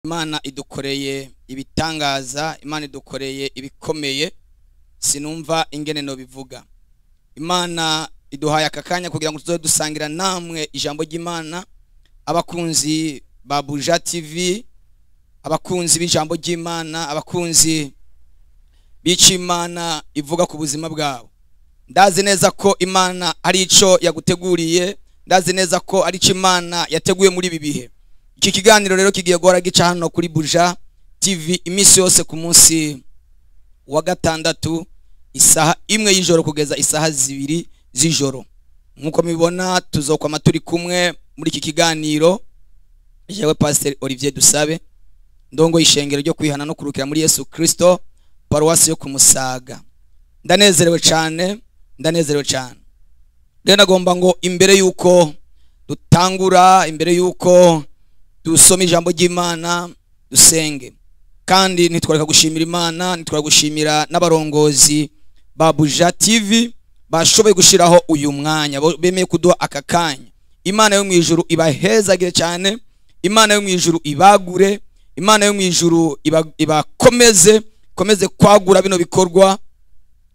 Imana idukoreye ibitangaza, Imana idukoreye ibikomeye, sinumva ingene no bivuga. Imana iduhaye aka kanya kugira ngo tuzobe dusangira namwe ijambo ry'Imana, abakunzi ba Buja TV, abakunzi b'ijambo ry'Imana, abakunzi b'Imana ivuga ku buzima bwabo. Ndazi neza ko Imana ari ico yaguteguriye, ndazi neza ko ari ico Imana yateguye muri ibi bihe. Iki kiganiro rero kigiye guhora gica hano kuri Buja TV iminsi yose ku munsi wa gatandatu isaha 1 y'ijoro kugeza isaha 2 z'ijoro. Nkuko mubibona tuzokwama turi kumwe muri iki kiganiro. Jewe Pastor Olivier Dusabe, ndongo ishengero ryo kwihana no kurukira muri Yesu Kristo, paruwasi yo Kumusaga. Ndanezerewe cyane, ndanezerewe cyane. Rero nagomba ngo imbere yuko dutangura, imbere yuko dusoma ijambo ry'Imana, dusenge. Kandi ntitwareka gushimira Imana, ntitwareka gushimira n'abarongozi ba Buja TV bashoboye gushiraho uyu mwanya, bemeye kuduha aka kanya. Imana yo mu ijuru ibahezagire cyane, Imana yo mu ijuru ibagure, Imana yo mu ijuru ibakomeze, komeze kwagura bino bikorwa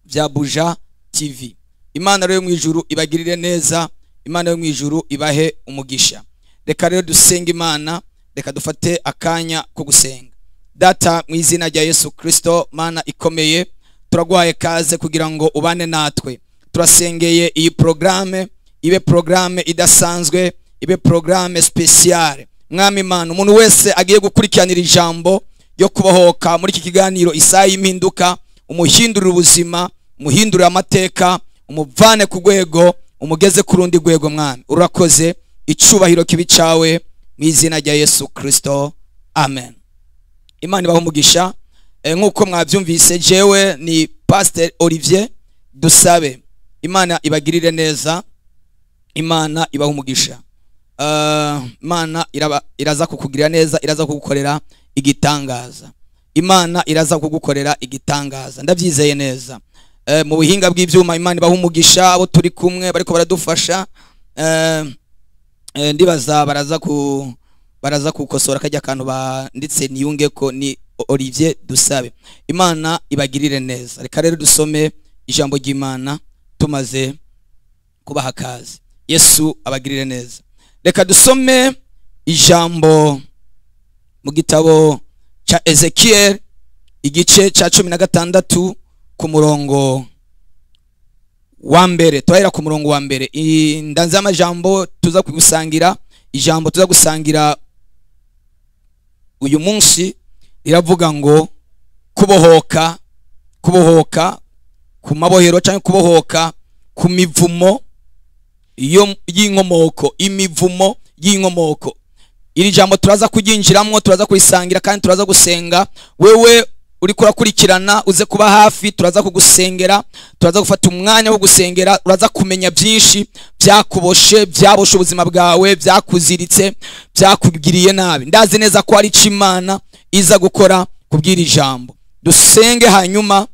bya Buja TV. Imana yo mu ijuru ibagirire neza, Imana yo mu ijuru ibahe umugisha. Reka rero dusenge Imana, reka dufate akanya ko gusenga. Data, mu izina rya Yesu Kristo, Mana ikomeye, turaguhaye kaze kugira ngo ubane natwe. Turasengeye iyi programme ibe programme idasanzwe, ibe programme spéciale. Mwami Imana, umuntu wese agiye gukurikiranira ijambo ryo kubohoka muri iki kiganiro isaha y'impinduka, umuhindurire ubuzima, umuhindurire amateka, umuvane ku rwego, umugeze ku rundi rwego. Mwami urakoze, icubahiro kibi cawe mu izina rya Yesu Kristo, amen. Imana ibahe umugisha. Nkuko mwabyumvise, jewe ni Pastor Olivier Dusabe. Imana ibagirire neza, Imana ibahe umugisha. Imana iraza kukugirira neza, iraza kugukorera igitangaza. Imana iraza kugukorera igitangaza, ndabyizeye neza. Mu buhinga bw'ivyuma, Imana ibahe umugisha abo turi kumwe bariko baradufasha. Ndibaza baraza kukosora kajya kantu banditse niyunge ko ni Olivier Dusabe. Imana ibagirire neza. Reka rero dusome ijambo ry'Imana tumaze kubaha kazi. Yesu abagirire neza. Reka dusome ijambo mu gitabo cha Ezekiel igice cha 16 ku murongo wa mbere. Turahera ku murongo wa mbere. Ndanze amajambo tuza kugusangira, ijambo tuza gusangira uyu munsi riravuga ngo kubohoka, kubohoka ku mabohero cyangwa kubohoka ku mivumo y'inkomoko, imivumo y'inkomoko. Iri jambo turaza kuryinjiramwo, turaza kurisangira kandi turaza gusenga. Wewe uri kurakurikirana uze kuba hafi, turaza kugusengera, turaza gufata umwanya wo gusengera, uraza kumenya byinshi byakuboshe, byaboshe ubuzima bwawe, byakuziritse, byakugiriye nabi. Ndazi neza ko ari Imana iza gukora kubwira ijambo. Dusenge hanyuma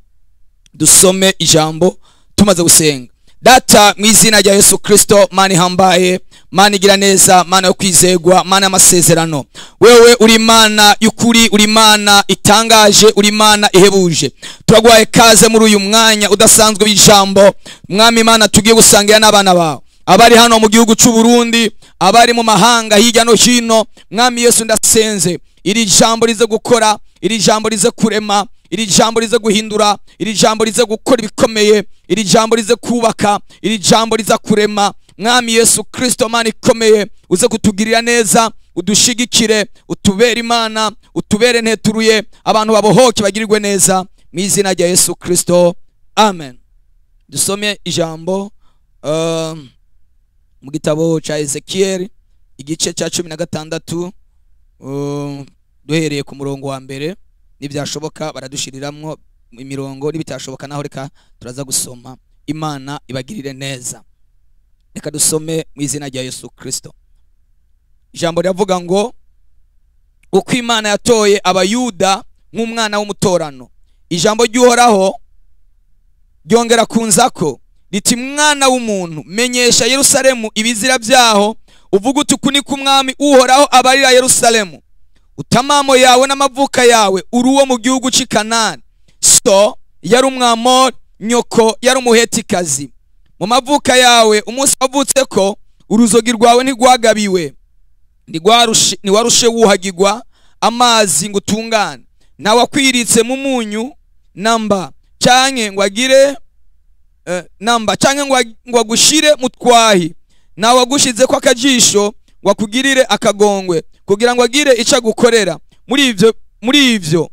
dusome ijambo tumaze gusenga. Data, mu izina rya Yesu Kristo, Mana ihambaye, Mana igira neza, Mana yo kwizegwa, Mana y'amasezerano, wewe uri Imana y'ukuri, uri Imana itangaje, uri Imana ihebuje. Turaguhaye kaze muri uyu mwanya udasanzwe w'ijambo. Mwami Imana, tugiye gusangira n'abana bawe abari hano mu gihugu cy'u Burundi, abari mu mahanga hirya no hino. Mwami Yesu, ndasenze iri jambo rize gukora, iri jambo rize kurema, iri jambo rize guhindura, iri jambo rize gukora ibikomeye, iri jambo rize kubaka, iri jambo riza kurema. Mwami Yesu Kristo, Mana ikomeye, uze kutugirira neza, udushigikire, utubere Imana, utubere nteturuye, abantu babohoke bagirirwe neza mu izina rya Yesu Kristo, amen. Dusome ijambo mu gitabo cha Ezekiel igice cha 16, duhereye ku murongo wa mbere. Nibyashoboka baradushiriramwo imirongo, nibitashoboka naho reka turaza gusoma. Imana ibagirire neza. Reka dusome mu izina rya Yesu Kristo. Ijambo riravuga ngo uko Imana yatoye Abayuda nk'umwana w'umutorano. Ijambo ry'Uhoraho ryongera kunzako riti: mwana w'umuntu, menyesha Yerusalemu ibizira byaho, uvuga uti: uku niko Umwami Uhoraho abarira Yerusalemu. Utamamo yawe n'amavuka yawe uri uwo mu gihugu cy'i Kanani. So yari Umwamori, nyoko yari Umuhetikazi. Mu mavuka yawe umunsi wavutse ko uruzogi rwawe ntigwagabiwe, ntiwarushe wuhagigwa amazi ngo utungane, ntawakwiritse mu munyu namba canke ngo agire namba canke ngo agushire mu twahi, ntawagushize ko akajisho ngo akugirire akagongwe kugira ngo agire ico agukorera muri ivyo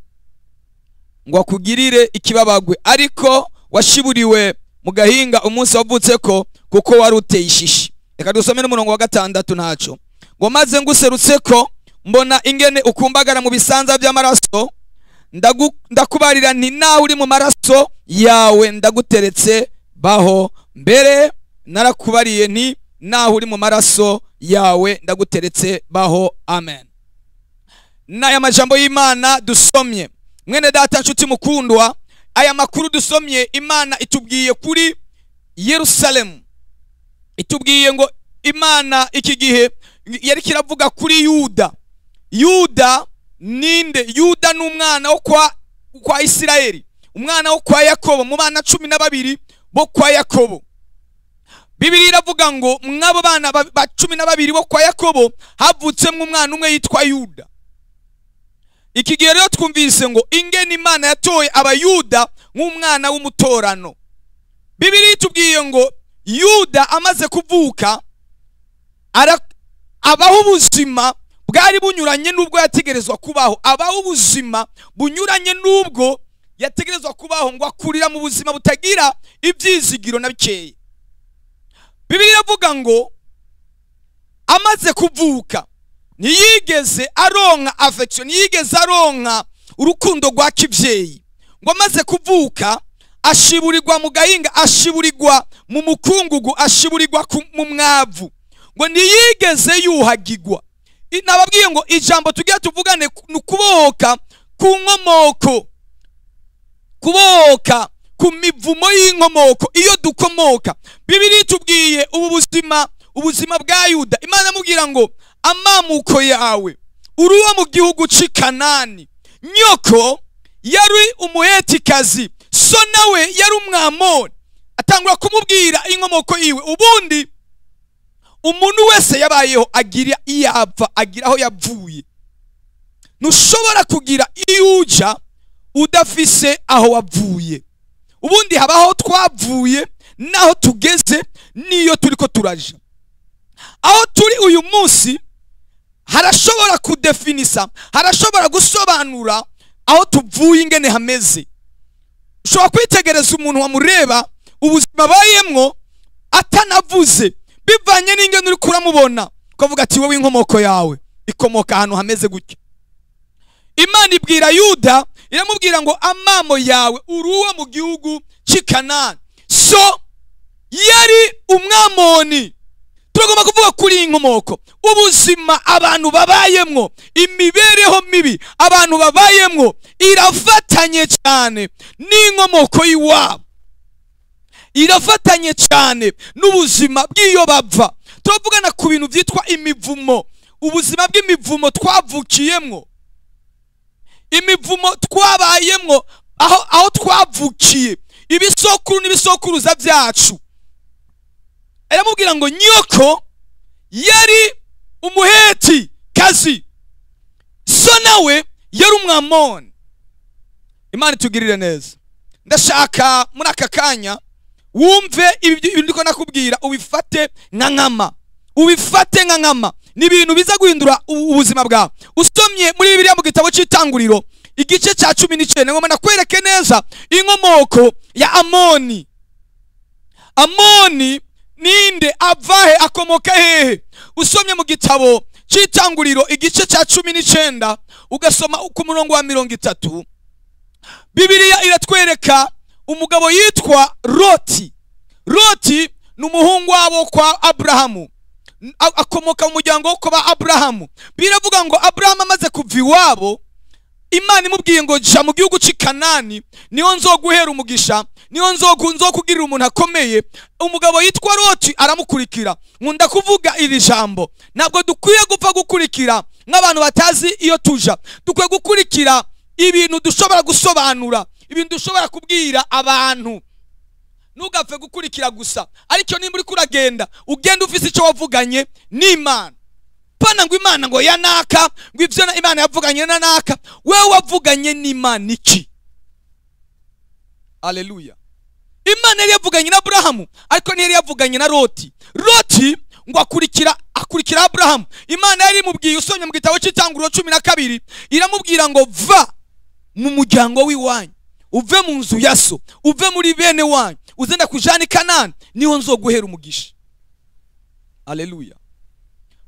ngo akugirire ikibabagwe, ariko washiburiwe mu gahinga umunsi wavutse ko kuko wari uteye ishishi. Reka dusome n'umurongo wa 6 ntaco. Ngo maze nguserutse ko mbona ingene ukumbagara mu bisanza by'amaraso, ndakubarira nti nawe uri mu maraso yawe ndaguteretse baho. Mbere narakubariye nti naho uri mu maraso yawe ndaguteretse baho. Amen. N'aya majambo y'Imana dusomye, mwene data nshuti mukundwa, aya makuru dusomye Imana itubwiye kuri Yerusalemu. Itubwiye ngo Imana iki gihe yari kiravuga kuri Yuda. Yuda ninde? Yuda ni umwana wo kwa Isirayeli, umwana wo kwa Yakobo, mu bana 12 bo kwa Yakobo. Bibiliya iravuga ngo mwabo bana ba 12 bo kwa Yakobo havutsemo umwana umwe yitwa Yuda. Iki gihe rero twumvise ngo ingene Imana yatoye abayuda nk'umwana w'umutorano. Bibiliya itubwiye ngo Yuda amaze kuvuka abaho ubuzima bwari bunyuranye n'ubwo yategerezwa kubaho, abaho ubuzima bunyuranye n'ubwo yategerezwa kubaho, ngo akurira mu buzima butagira ibyizigiro na bikeya. Bibiliya iravuga ngo amaze kuvuka ntiyigeze aronka affection, ntiyigeze aronka urukundo rwa kibyeyi. Ngo amaze kuvuka ashiburirwa mu gahinga, ashiburirwa mu mukungugu, ashiburirwa mu mwavu. Ngo ntiyigeze yuhagigwa. Nababwiye ngo ijambo tugiye tuvugane ni kubohoka ku nkomoko, kubohoka ku mivumo y'inkomoko iyo dukomoka. Bibiliya itubwiye ubu buzima, ubuzima bwa Yuda. Imana amubwira ngo amamuko yawe uri uwo mu gihugu cy'i Kanani, nyoko yari Umuhetikazi, so nawe yari Umwamori. Atangura kumubwira inkomoko yiwe. Ubundi umuntu wese yabayeho agira iyapfa, agira aho yavuye. Ntushobora kugira iyo uja udafise aho wavuye. Ubundi habaho twavuye naho tugeze niyo turiko turaja. Aho turi uyu munsi harashobora kudefinisa, harashobora gusobanura aho tuvuye ingene hameze. Ushobora kwitegereza umuntu wamureba ubuzima bayemwo atanavuze, bivanye n'ingene uri kuramubona, ukavuga ati wowe inkomoko yawe ikomoka ahantu hameze gutya. Imana ibwira Yuda, iramubwira ngo amamo yawe uri uwo mu gihugu cy'i Kanani, so yari Umwamoni. Turagomba kuvuga kuri inkomoko, ubuzima abantu babayemwo, imibereho mibi abantu babayemwo irafatanye cyane n'inkomoko y'iwabo, irafatanye cyane n'ubuzima bw'iyo bava. Turavugana ku bintu byitwa imivumo, ubuzima bw'imivumo twavukiyemwo, imivumo twabayemwo aho twavukiye, ibisokuru n'ibisokuruza byacu. Aramubwira ngo nyoko yari Umuheti kazi, so nawe yari Umwamoni. Imana itugirire neza. Ndashaka muri aka kanya wumve ibi ndiko nakubwira, ubifate nka nkama, ubifate nka nkama. Ni ibintu biza guhindura ubuzima bwawe. Usomye muri Bibiliya mu gitabo cy'Itanguriro igice cya 19, ngoma nakwereke neza inkomoko ya Amoni. Amoni ninde? Avahe? Akomoka hehe? Usomye mu gitabo cy'Itanguriro igice cya 19 ugasoma ku murongo wa 30, Bibiliya iratwereka umugabo yitwa Loti. Loti ni umuhungu wabo kwa Abrahamu, akomoka mu muryango wo kwa Abrahamu. Biravuga ngo Abrahamu amaze kuva iwabo, Imana imubwiye ngo ja mu gihugu cy'i Kanani, niho nzoguhera umugisha, niho nzokugirira umuntu akomeye. Umugabo yitwa Loti aramukurikira. Nkunda kuvuga iri jambo, ntabwo dukwiye gupfa gukurikira Nk'abantu batazi iyo tuja, dukwiye gukurikira ibintu dushobora gusobanura, ibintu dushobora kubwira abantu. Ntugapfe gukurikira gusa, ariko nimba uriko uragenda, ugenda ufise icyo wavuganye n'Imana. Pana ngo Imana ngo yanaka, ngo ivyo Imana yavuganye na naka, wewe wavuganye n'Imana iki? Haleluya. Imana yari yavuganye na Aburahamu, ariko ntiyari yavuganye na Loti. Loti ngo akurikira Aburahamu. Imana yari imubwiye, usomye mu gitabo cy'Itanguriro 12, iramubwira ngo va mu muryango w'iwanyu, uve mu nzu ya so, uve muri bene wanyu, uze ndakujana i Kanani, niho nzoguhera umugisha. Haleluya.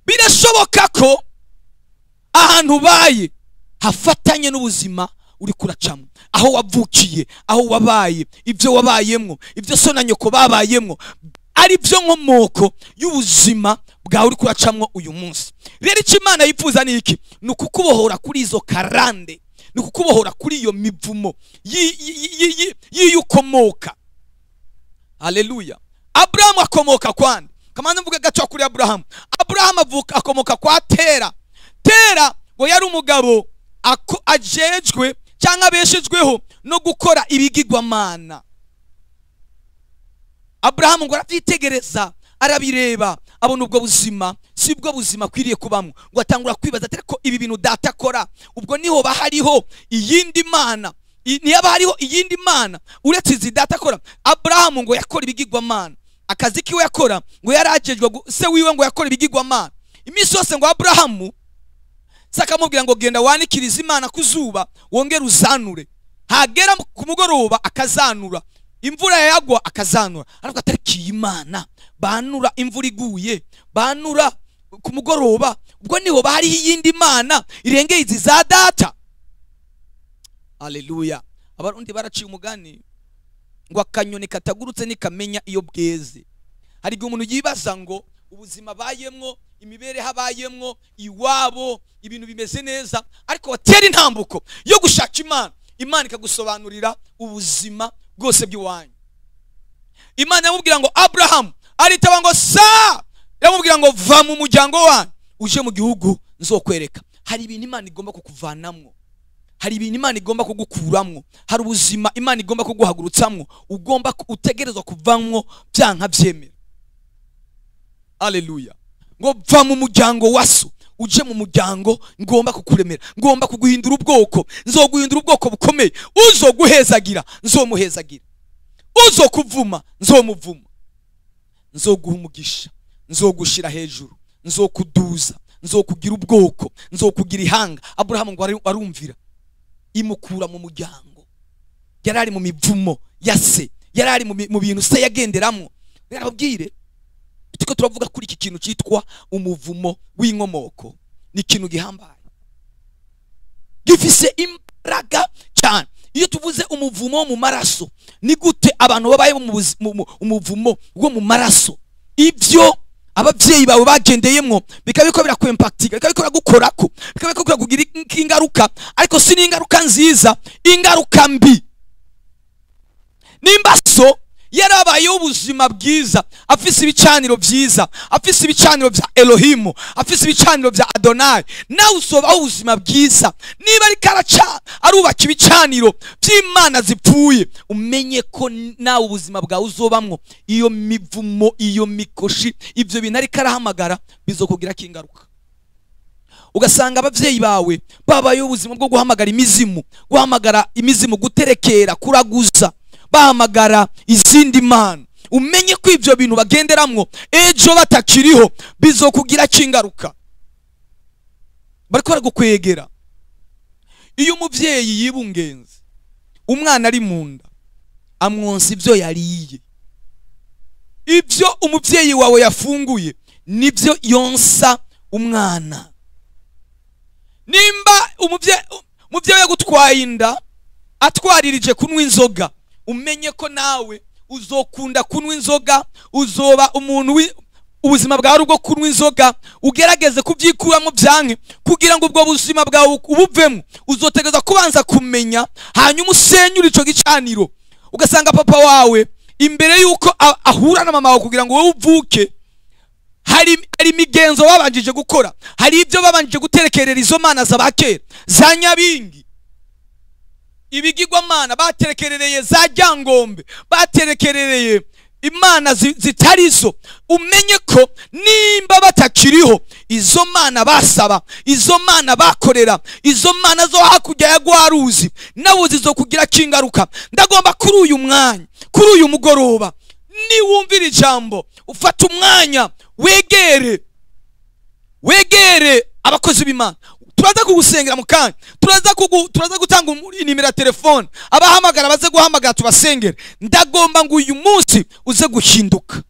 Birashoboka ko ahantu ubaye hafatanye n'ubuzima uri kuracamo, aho wavukiye, aho wabaye, ibyo wabayemwo, ibyo so na nyoko babayemwo, ari byo nkomoko y'ubuzima bwawe uri kuracamwo uyu munsi. Rero icyo Imana yifuza ni iki? Ni ukukubohora kuri izo karande, ni ukukubohora kuri iyo mivumo y'iyukomoka. Haleluya. Aburahamu akomoka kwande? Kamanze mvuge gato kuri Aburahamu. Aburahamu avuka akomoka kwa Tera. Tera ngo yari umugabo ajejwe cyangwa abeshejweho no gukora ibigirwamana. Aburahamu ngo arabyitegereza, arabireba, abona ubwo buzima si bwo buzima akwiriye kubamo, ngo atangura kwibaza ati ariko ibi bintu data akora, ubwo niho bahariho iyindi mana, ntiyaba hariho iyindi mana uretse izi data akora. Aburahamu ngo yakora ibigirwamana, akazi kiwe yakora ngo yarajejwe, se wiwe ngo yakora ibigirwamana. Iminsi yose ngo Aburahamu se akamubwira ngo genda wanikirize Imana ku zuba, wongere uzanure. Hagera ku mugoroba akazanura, imvura yagwa akazanura. Aravuga ati ariko iyi Imana banura imvura iguye, banura ku mugoroba, ubwo niho bahariho iyindi mana irengeye izi za data. Haleluya. Abarundi baraciye umugani ngo akanyoni katagurutse nikamenya iyo bweze. Hari igihe umuntu yibaza ngo ubuzima bayemwo, imibereho abayemwo, iwabo ibintu bimeze neza, ariko watera intambuko yo gushaka Imana, Imana ikagusobanurira ubuzima bwose bw'iwanyu. Imana yamubwira ngo Abraham, aritaba ngo sa, yamubwira ngo va mu muryango wanyu uje mu gihugu nzokwereka. Hari ibintu Imana igomba kukuvanamwo, hari ibintu Imana igomba kugukuramwo, hari ubuzima Imana igomba kuguhagurutsamwo, ugomba utegerezwa kuvamwo byanka byemera. Haleluya. Ngo va mu muryango wa so uje mu muryango ngomba kukuremera, ngomba kuguhindura ubwoko, nzoguhindura ubwoko bukomeye, uzoguhezagira nzomuhezagira, uzokuvuma nzomuvuma, nzoguha umugisha, nzogushira hejuru, nzokuduza, nzokugira ubwoko, nzokugira ihanga. Aburahamu ngo arumvira, imukura mu muryango. Yari ari mu mivumo ya se, yari ari mu bintu se yagenderamwo. Yarababwire tuko turavuga kuri iki kintu cyitwa umuvumo w'inkomoko. Ni ikintu gihambaye, gifise imbaraga cyane. Iyo tuvuze umuvumo wo mu maraso, ni gute abantu babaye mu umuvumo wo mu maraso? Ibyo ababyeyi bawe bagendeyemwo bikaba biko birakwempactinga, bikaba biko biragukorako, bikaba biko birakugira ingaruka, ariko si n'ingaruka nziza, ingaruka mbi. Nimba so yarabayeho ubuzima bwiza, afise ibicaniro byiza, afise ibicaniro bya Elohimu, afise ibicaniro bya Adonai, nawe usobaho ubuzima bwiza. Niba ariko araca arubaka ibicaniro by'Imana zipfuye, umenye ko nawe ubuzima bwawe uzobamwo iyo mivumo, iyo mikoshi, ibyo bintu ariko arahamagara bizokugira ingaruka. Ugasanga abavyeyi bawe babayeho ubuzima bwo guhamagara imizimu, guhamagara imizimu, guterekera, kuraguza, bahamagara izindi mana. Umenye ko ivyo bintu bagenderamwo ejo batakiriho bizokugira kingaruka. Bariko baragukwegera. Iyo umuvyeyi yibungenze umwana ari munda, amwonsa ivyo yariye. Ivyo umuvyeyi wawe yafunguye nivyo yonsa umwana. Nimba umuvyeyi yagutwaye inda atwaririje kunywa inzoga, umenye ko nawe uzokunda kunywa inzoga, uzoba umuntu ubuzima bwawe ari ubwo kunywa inzoga. Ugerageze kubyikuramo byanke kugira ngo ubwo buzima bwawe ubuvemo. Uzotegereza kubanza kumenya, hanyuma usenyure ico gicaniro. Ugasanga papa wawe imbere yuko ahura na mama wawe kugira ngo wowe uvuke, Hari imigenzo babanjije gukora, hari ibyo babanjije guterekerera izo mana z'abakera za nyabingi, ibigirwamana baterekerereye za ryangombe, baterekerereye imana zitarizo. Umenye ko nimba batakiriho, izo mana basaba, izo mana bakorera, izo mana zo hakurya ya gwaruzi nawe zizo kugira kingaruka. Ndagomba kuri uyu mwanya, kuri uyu mugoroba, niwumvira ijambo ufata umwanya wegere abakozi b'Imana. Turaza kugusengera mu kanya, turaza gutanga inimero ya telefone, abahamagara baze guhamagara tubasengere. Ndagomba ngo uyu munsi uze guhinduka,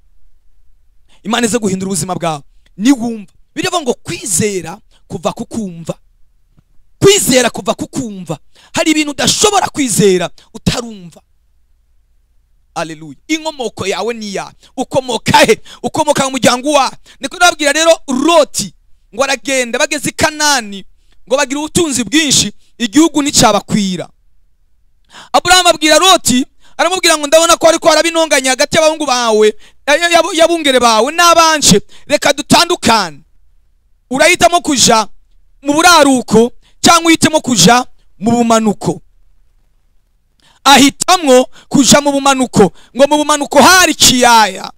Imana ize guhindura ubuzima bwawe. Niwumva biravuga ngo kwizera kuva kukumva, kwizera kuva kukumva. Hari ibintu udashobora kwizera utarumva. Haleluya. Inkomoko yawe ni ya ukomoka he? Ukomoka mu muryango wa. Niko nababwira rero, Loti ngo aragenda bageze i Kanani ngo bagira ubutunzi bwinshi, igihugu nticyabakwira. Aburahamu abwira Loti, aramubwira ngo ndabona ko ariko arabinonganya hagati y'abahungu bawe, y'abungere bawe n'abanje, reka dutandukane. Urahitamo kuja mu buraruko cyangwa uhitemo kuja mu bumanuko. Ahitamwo kuja mu bumanuko. Ngo mu bumanuko hari kiyaya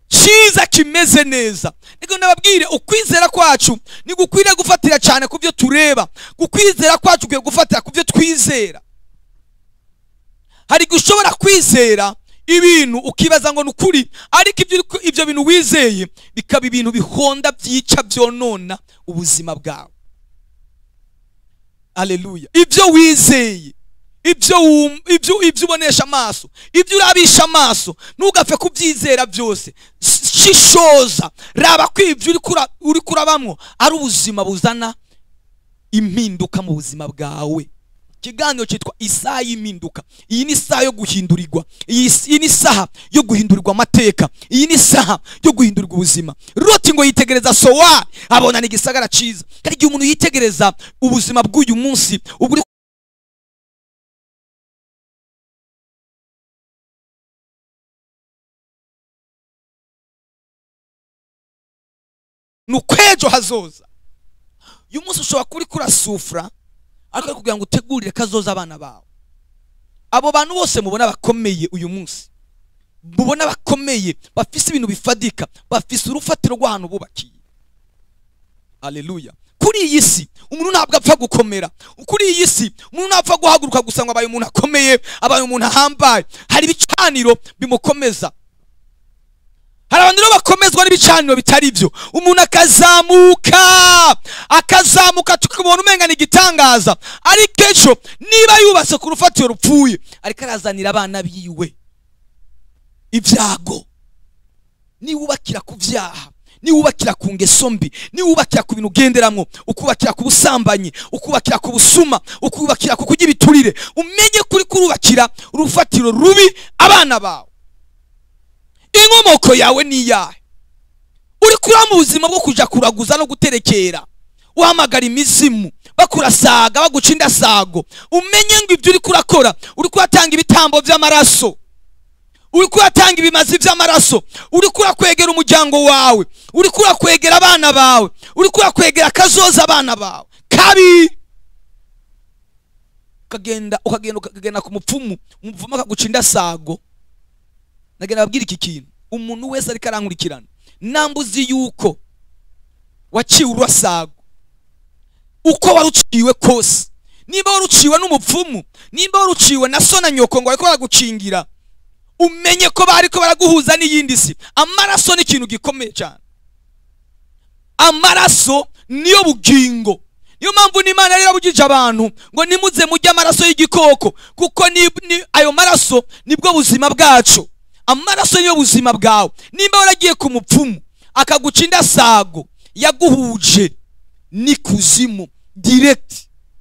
cyiza kimeze neza. Niko ndababwire, ukwizera kwacu ni gukwiriye gufatira cyane ku byo tureba. Gukwizera kwacu kwiye gufatira ku byo twizera. Hari gushobora kwizera ibintu ukibaza ngo nukuri, ariko ibyo bintu wizeye bikaba ibintu bihonda, byica, byonona ubuzima bwawe. Haleluya. Ibyo wizeye, ibyo ubonesha amaso, ibyo urabisha amaso, ntugapfe kubyizera byose. Shishoza, raba ko ibyo uri kurabamwo ari ubuzima buzana impinduka mu buzima bwawe. Ikiganiro cyitwa isaha y'impinduka. Iyi ni isaha yo guhindurirwa, iyi ni isaha yo guhindurirwa amateka, iyi ni isaha yo guhindurirwa ubuzima. Loti ngo yitegereza Sowari, abona ni igisagara cyiza. Kandi igihe umuntu yitegereza ubuzima bw'uyu munsi, ubu nukwejo hazoza. Uyu munsi ushobora kuri kurasufra, ariko kugira ngo utegurire kazoza abana bawe. Abo bantu bose mubona bakomeye uyu munsi, mubona bakomeye, bafise ibintu bifadika, bafise urufatiro rw'ahantu bubakiye. Haleluya. Kuri iyi si umuntu ntabwo apfa gukomera. Kuri iyi si umuntu ntapfa guhaguruka gusa ngo abaye umuntu akomeye, abaye umuntu ahambaye. Hari ibicaniro bimukomeza. Hari abantu bakomezwa n'ibicaniro bitari byo. Umuntu akazamuka tukabona umenga ni igitangaza, ariko ejo niba yubatse ku rufatiro rupfuye, ariko arazanira abana biwe ibyago. Niwubakira ku byaha, niwubakira ku ngeso mbi, niwubakira ku bintu ugenderamwo, ukubakira ku busambanyi, ukubakira ku busuma, ukubakira ku kurya ibiturire, umenye kuri kurubakira urufatiro rubi abana bawe. Inkomoko yawe ni iyahe? Uri kuri mu buzima bwo kuja kuraguza no guterekera, uhamagara imizimu, bakurasaga, baguca indasago. Umenye ngo ibyo uri kurakora, uri kuratanga ibitambo by'amaraso, uri kuratanga ibimazi by'amaraso, uri kurakwegera umuryango wawe, uri kurakwegera abana bawe, uri kurakwegera kazoza abana bawe kabi. Ukagenda ku mupfumu, umupfumu akaguca indasago. Nagenda babwira iki kintu, umuntu wese ariko arankurikirana, nambuzi yuko waciwe urasago, uko waruciwe kose, nimba waruciwe n'umupfumu, nimba waruciwe na so na nyoko ngo ariko baragucingira, umenye ko bariko baraguhuza n'iyindi si. Amaraso ni ikintu gikomeye cyane. Amaraso niyo bugingo. Niyo mpamvu n'Imana yari yarabujije abantu ngo nimuze mujye amaraso y'igikoko, kuko ni ayo maraso nibwo buzima bwacu. Amaraso niyo buzima bwawe. Nimba waragiye ku mupfumu akaguca indasago, yaguhuje ni kuzimu direct.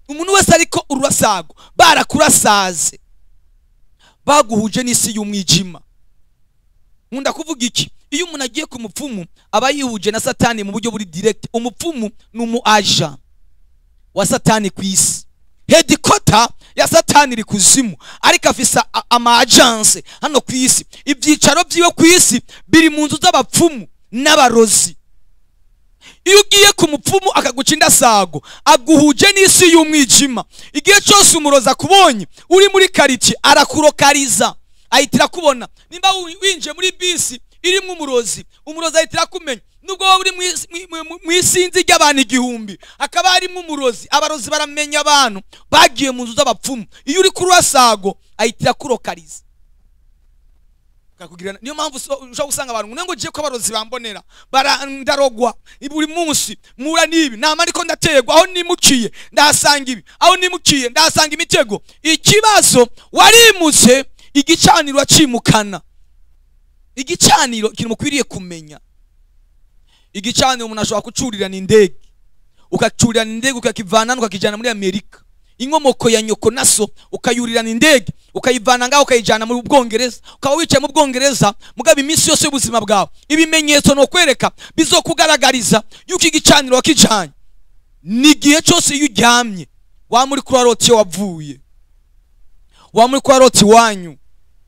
Umuntu wese ariko urasago barakurasaze, baguhuje n'isi y'umwijima. Nkunda kuvuga iki, iyo umuntu agiye ku mupfumu aba yihuje na Satani mu buryo buri direct. Umupfumu ni umu agent wa Satani ku isi. Headquarter ya Satani iri kuzimu, ariko afisa ama agence hano ku isi. Ibyicaro byiwe ku isi biri mu nzu z'abapfumu. n'abarozi. Iyo ugiye ku mupfumu akaguca indasago, aguhuje n'isi y'umwijima. Igihe cyose umurozi akubonye uri muri kariti, arakurokariza, ahitira kubona. Nimba winjiye muri bisi irimo umurozi, umurozi ahitira kumenya. Nubwo waba uri mu isinzi ry'abantu 1000, hakaba harimo umurozi, abarozi baramenya abantu bagiye mu nzu z'abapfumu. Iyo uri kuri rasago ahitira kurokariza. Kakugirana. Niyo mpamvu ushobora gusanga abantu ngo ngiye ko abarozi bambonera, barandarogwa buri munsi, mura nibi nama ariko ndategwa, aho nimukiye ndahasanga ibi, aho nimukiye ndahasanga imitego. Ikibazo warimutse, igicaniro acimukana. Igicaniro ikintu mukwiriye kumenya, igicaniro umuntu ashobora kucurirana indege, ukacurirana indege ukakivana ukakijana muri Amerika. Inkomoko ya nyoko naso ukayurirana indege ukayivana ngaho ukayijana mu Bwongereza, ukaba wicaye mu Bwongereza mugabo iminsi yose y'ubuzima bwawe ibimenyetso no kwereka bizokugaragariza yuko igicaniro wakijanye. Ni gihe cyose iyo uryamye wa muri kuraroti wavuye, wa muri kuraroti wanyu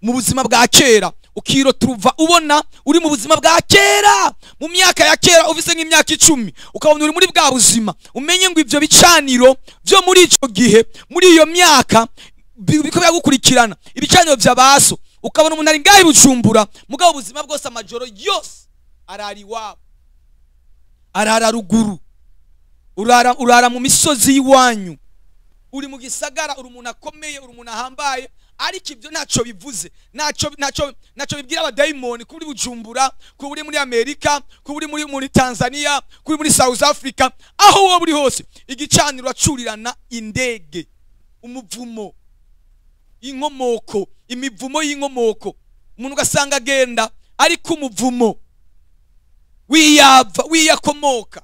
mu buzima bwa kera, ukirota ubona uri mu buzima bwa kera, mu myaka ya kera ufise nk'imyaka 10, ukabona uri muri bwa buzima, umenye ngo ivyo bicaniro byo muri ico gihe muri iyo myaka biko byagukurikirana, ibicaniro by'abaso. Ukabona umuntu ari ngahe Bujumbura mugabo ubuzima bwose amajoro yose arara iwabo, arara ruguru, urara mu misozi y'iwanyu, uri mu gisagara, uri umuntu akomeye, uri umuntu ahambaye, ariko ibyo ntacyo bivuze, ntacyo bibwira abadayimoni kuri Bujumbura, kuri muri Amerika, kuri muri Tanzania, kuri muri South Africa, aho wowe uri hose. Igicaniro acurirana indege, umuvumo, inkomoko, imivumo y'inkomoko. Umuntu ugasanga agenda ariko umuvumo wiyava wiyakomoka.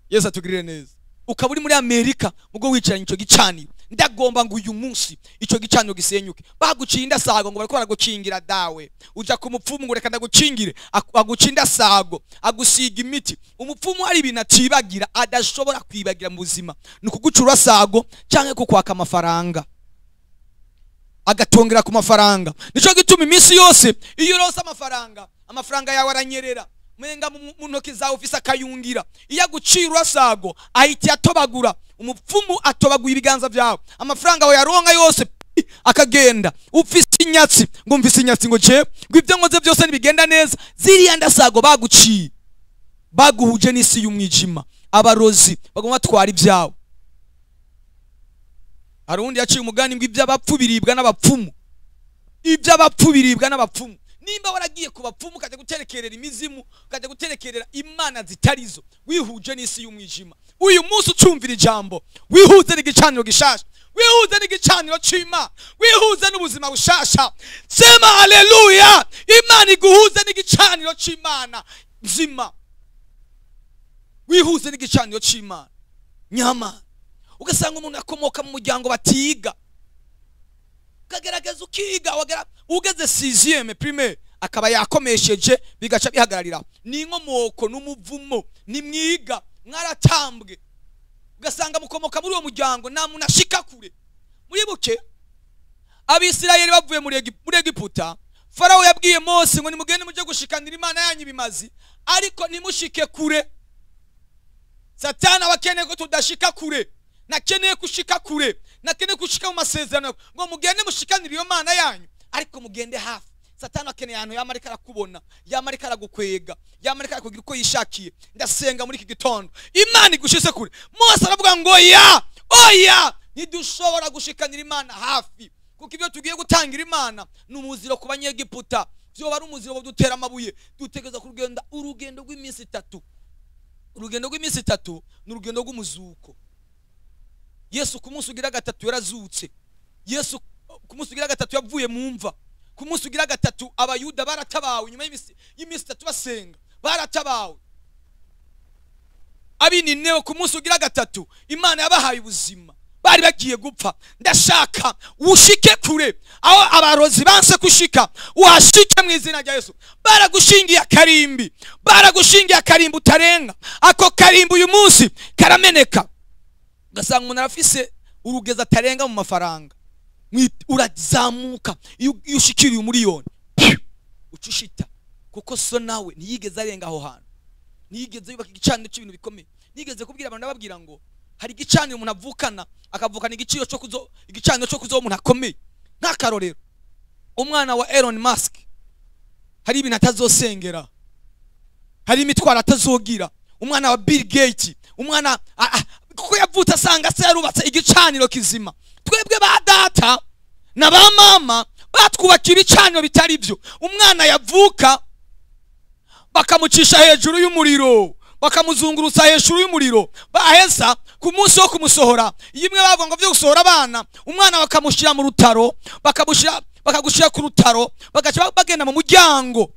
Yesu atugirire neza. Ukaba uri muri Amerika ubwo wicaranye ico gicaniro, ndagomba ngo uyu munsi ico gicaniro gisenyuke. Baguciye indasago ngo bariko baragukingira dawe, uja ku mupfumu ngo reka ndagukingire, aguca indasago, agusiga imiti. Umupfumu hari ibintu atibagira, adashobora kwibagira mu buzima, ni ukugucura sago canke kukwaka amafaranga, agatongera ku mafaranga. Nico gituma iminsi yose iyo uronse amafaranga, amafaranga yawe aranyerera, mwenga mu ntoki zawe ufise akayungira. Iyo agucira urasago ahita atobagura, umupfumu atobaguye ibiganza byawe, amafaranga yawe yaronka yose akagenda. Ufise inyatsi ngo mfise inyatsi ngo je ngo ibyo nkoze byose nibigenda neza, ziriya ndasago baguciye, baguhuje n'isi y'umwijima, abarozi bagomba batwara ibyawe. Hari undi yaciye umugani ngo iby'abapfu biribwa n'abapfumu, iby'abapfu biribwa n'abapfumu. Nimba waragiye ku bapfumu ukajya guterekerera imizimu, ukajya guterekerera imana zitarizo, wihuje n'isi y'umwijima. Uyu munsi ucumvira ijambo, wihuze n'igicaniro gishasha, wihuze n'igicaniro c'Imana, wihuze n'ubuzima bushasha. Sema haleluya! Imana iguhuze n'igicaniro c'Imana nzima, wihuze n'igicaniro c'Imana nyama. Ugasanga umuntu akomoka mu muryango batiga, ukagerageza ukiga, ugeze 6e primaire akaba yakomesheje, bigaca bihagararira. Ni inkomoko n'umuvumo, ni mwiga mwaratambwe. Ugasanga mukomoka muri uwo muryango nta muntu ashika kure. Muribuke Abisirayeli bavuye muri Egiputa, Farao yabwiye Mose ngo nimugende muje gushikanira Imana yanyu ibimazi, ariko nimushike kure. Satani abakeneye ko tudashika kure, nakeneye kushika kure, nakeneye kushika mu masezerano, ngo mugende mushikanire iyo Mana yanyu, ariko mugende hafi. Satani akeneye ahantu yamarika arakubona, yamarika aragukwega, yamarika arakugira uko yishakiye. Ndasenga muri iki gitondo Imana igushise kure. Mose aravuga ngo ya oya, ntidushobora gushikanira Imana hafi, kuko ibyo tugiye gutangira Imana ni umuziro ku Banyegiputa, byo bari umuziro badutera amabuye. Dutegereza kurugenda urugendo rw'iminsi itatu. Urugendo rw'iminsi itatu ni urugendo rw'umuzuko. Yesu ku munsi ugira gatatu yarazutse. Yesu ku munsi ugira gatatu yavuye mu mva. Ku munsi ugira gatatu Abayuda baratabawe nyuma y'iminsi itatu basenga, baratabawe. Abininewe ku munsi ugira gatatu Imana yabahaye ubuzima, bari bagiye gupfa. Ndashaka ushike kure aho abarozi banse kushika, uhashike mu izina rya Yesu. Baragushingiye akarimbi, baragushingiye akarimbi utarenga, ako karimbi uyu munsi karameneka. Ugasanga umuntu arafise urugeza atarenga mu mafaranga, urazamuka iyo ushikiriye umuriyoni ucushita. Kuko so nawe ntiyigeze arenga aho hantu, ntiyigeze yubaka igicaniro cy'ibintu bikomeye. Nigeze kubwira abantu, ndababwira ngo hari igicaniro umuntu avukana, akavukana igiciro cyo kuzo, igicaniro cyo kuzo umuntu akomeye. Nk'akarorero, umwana wa Elon Musk hari ibintu atazosengera, hari imitwaro atazogira. Umwana wa Bill Gates, umwana kuko yavutse asanga se yarubatse igicaniro kizima. Twebwe ba data na ba mama batwubakiye ibicaniro bitari byo. Umwana yavuka bakamucisha hejuru y'umuriro, bakamuzungurutsa hejuru y'umuriro, baheza ku munsi wo kumusohora, iyo imwe bavuga ngo byo gusohora abana, umwana bakamushyira mu rutaro, bakagushira ku rutaro, bagaca bagenda mu muryango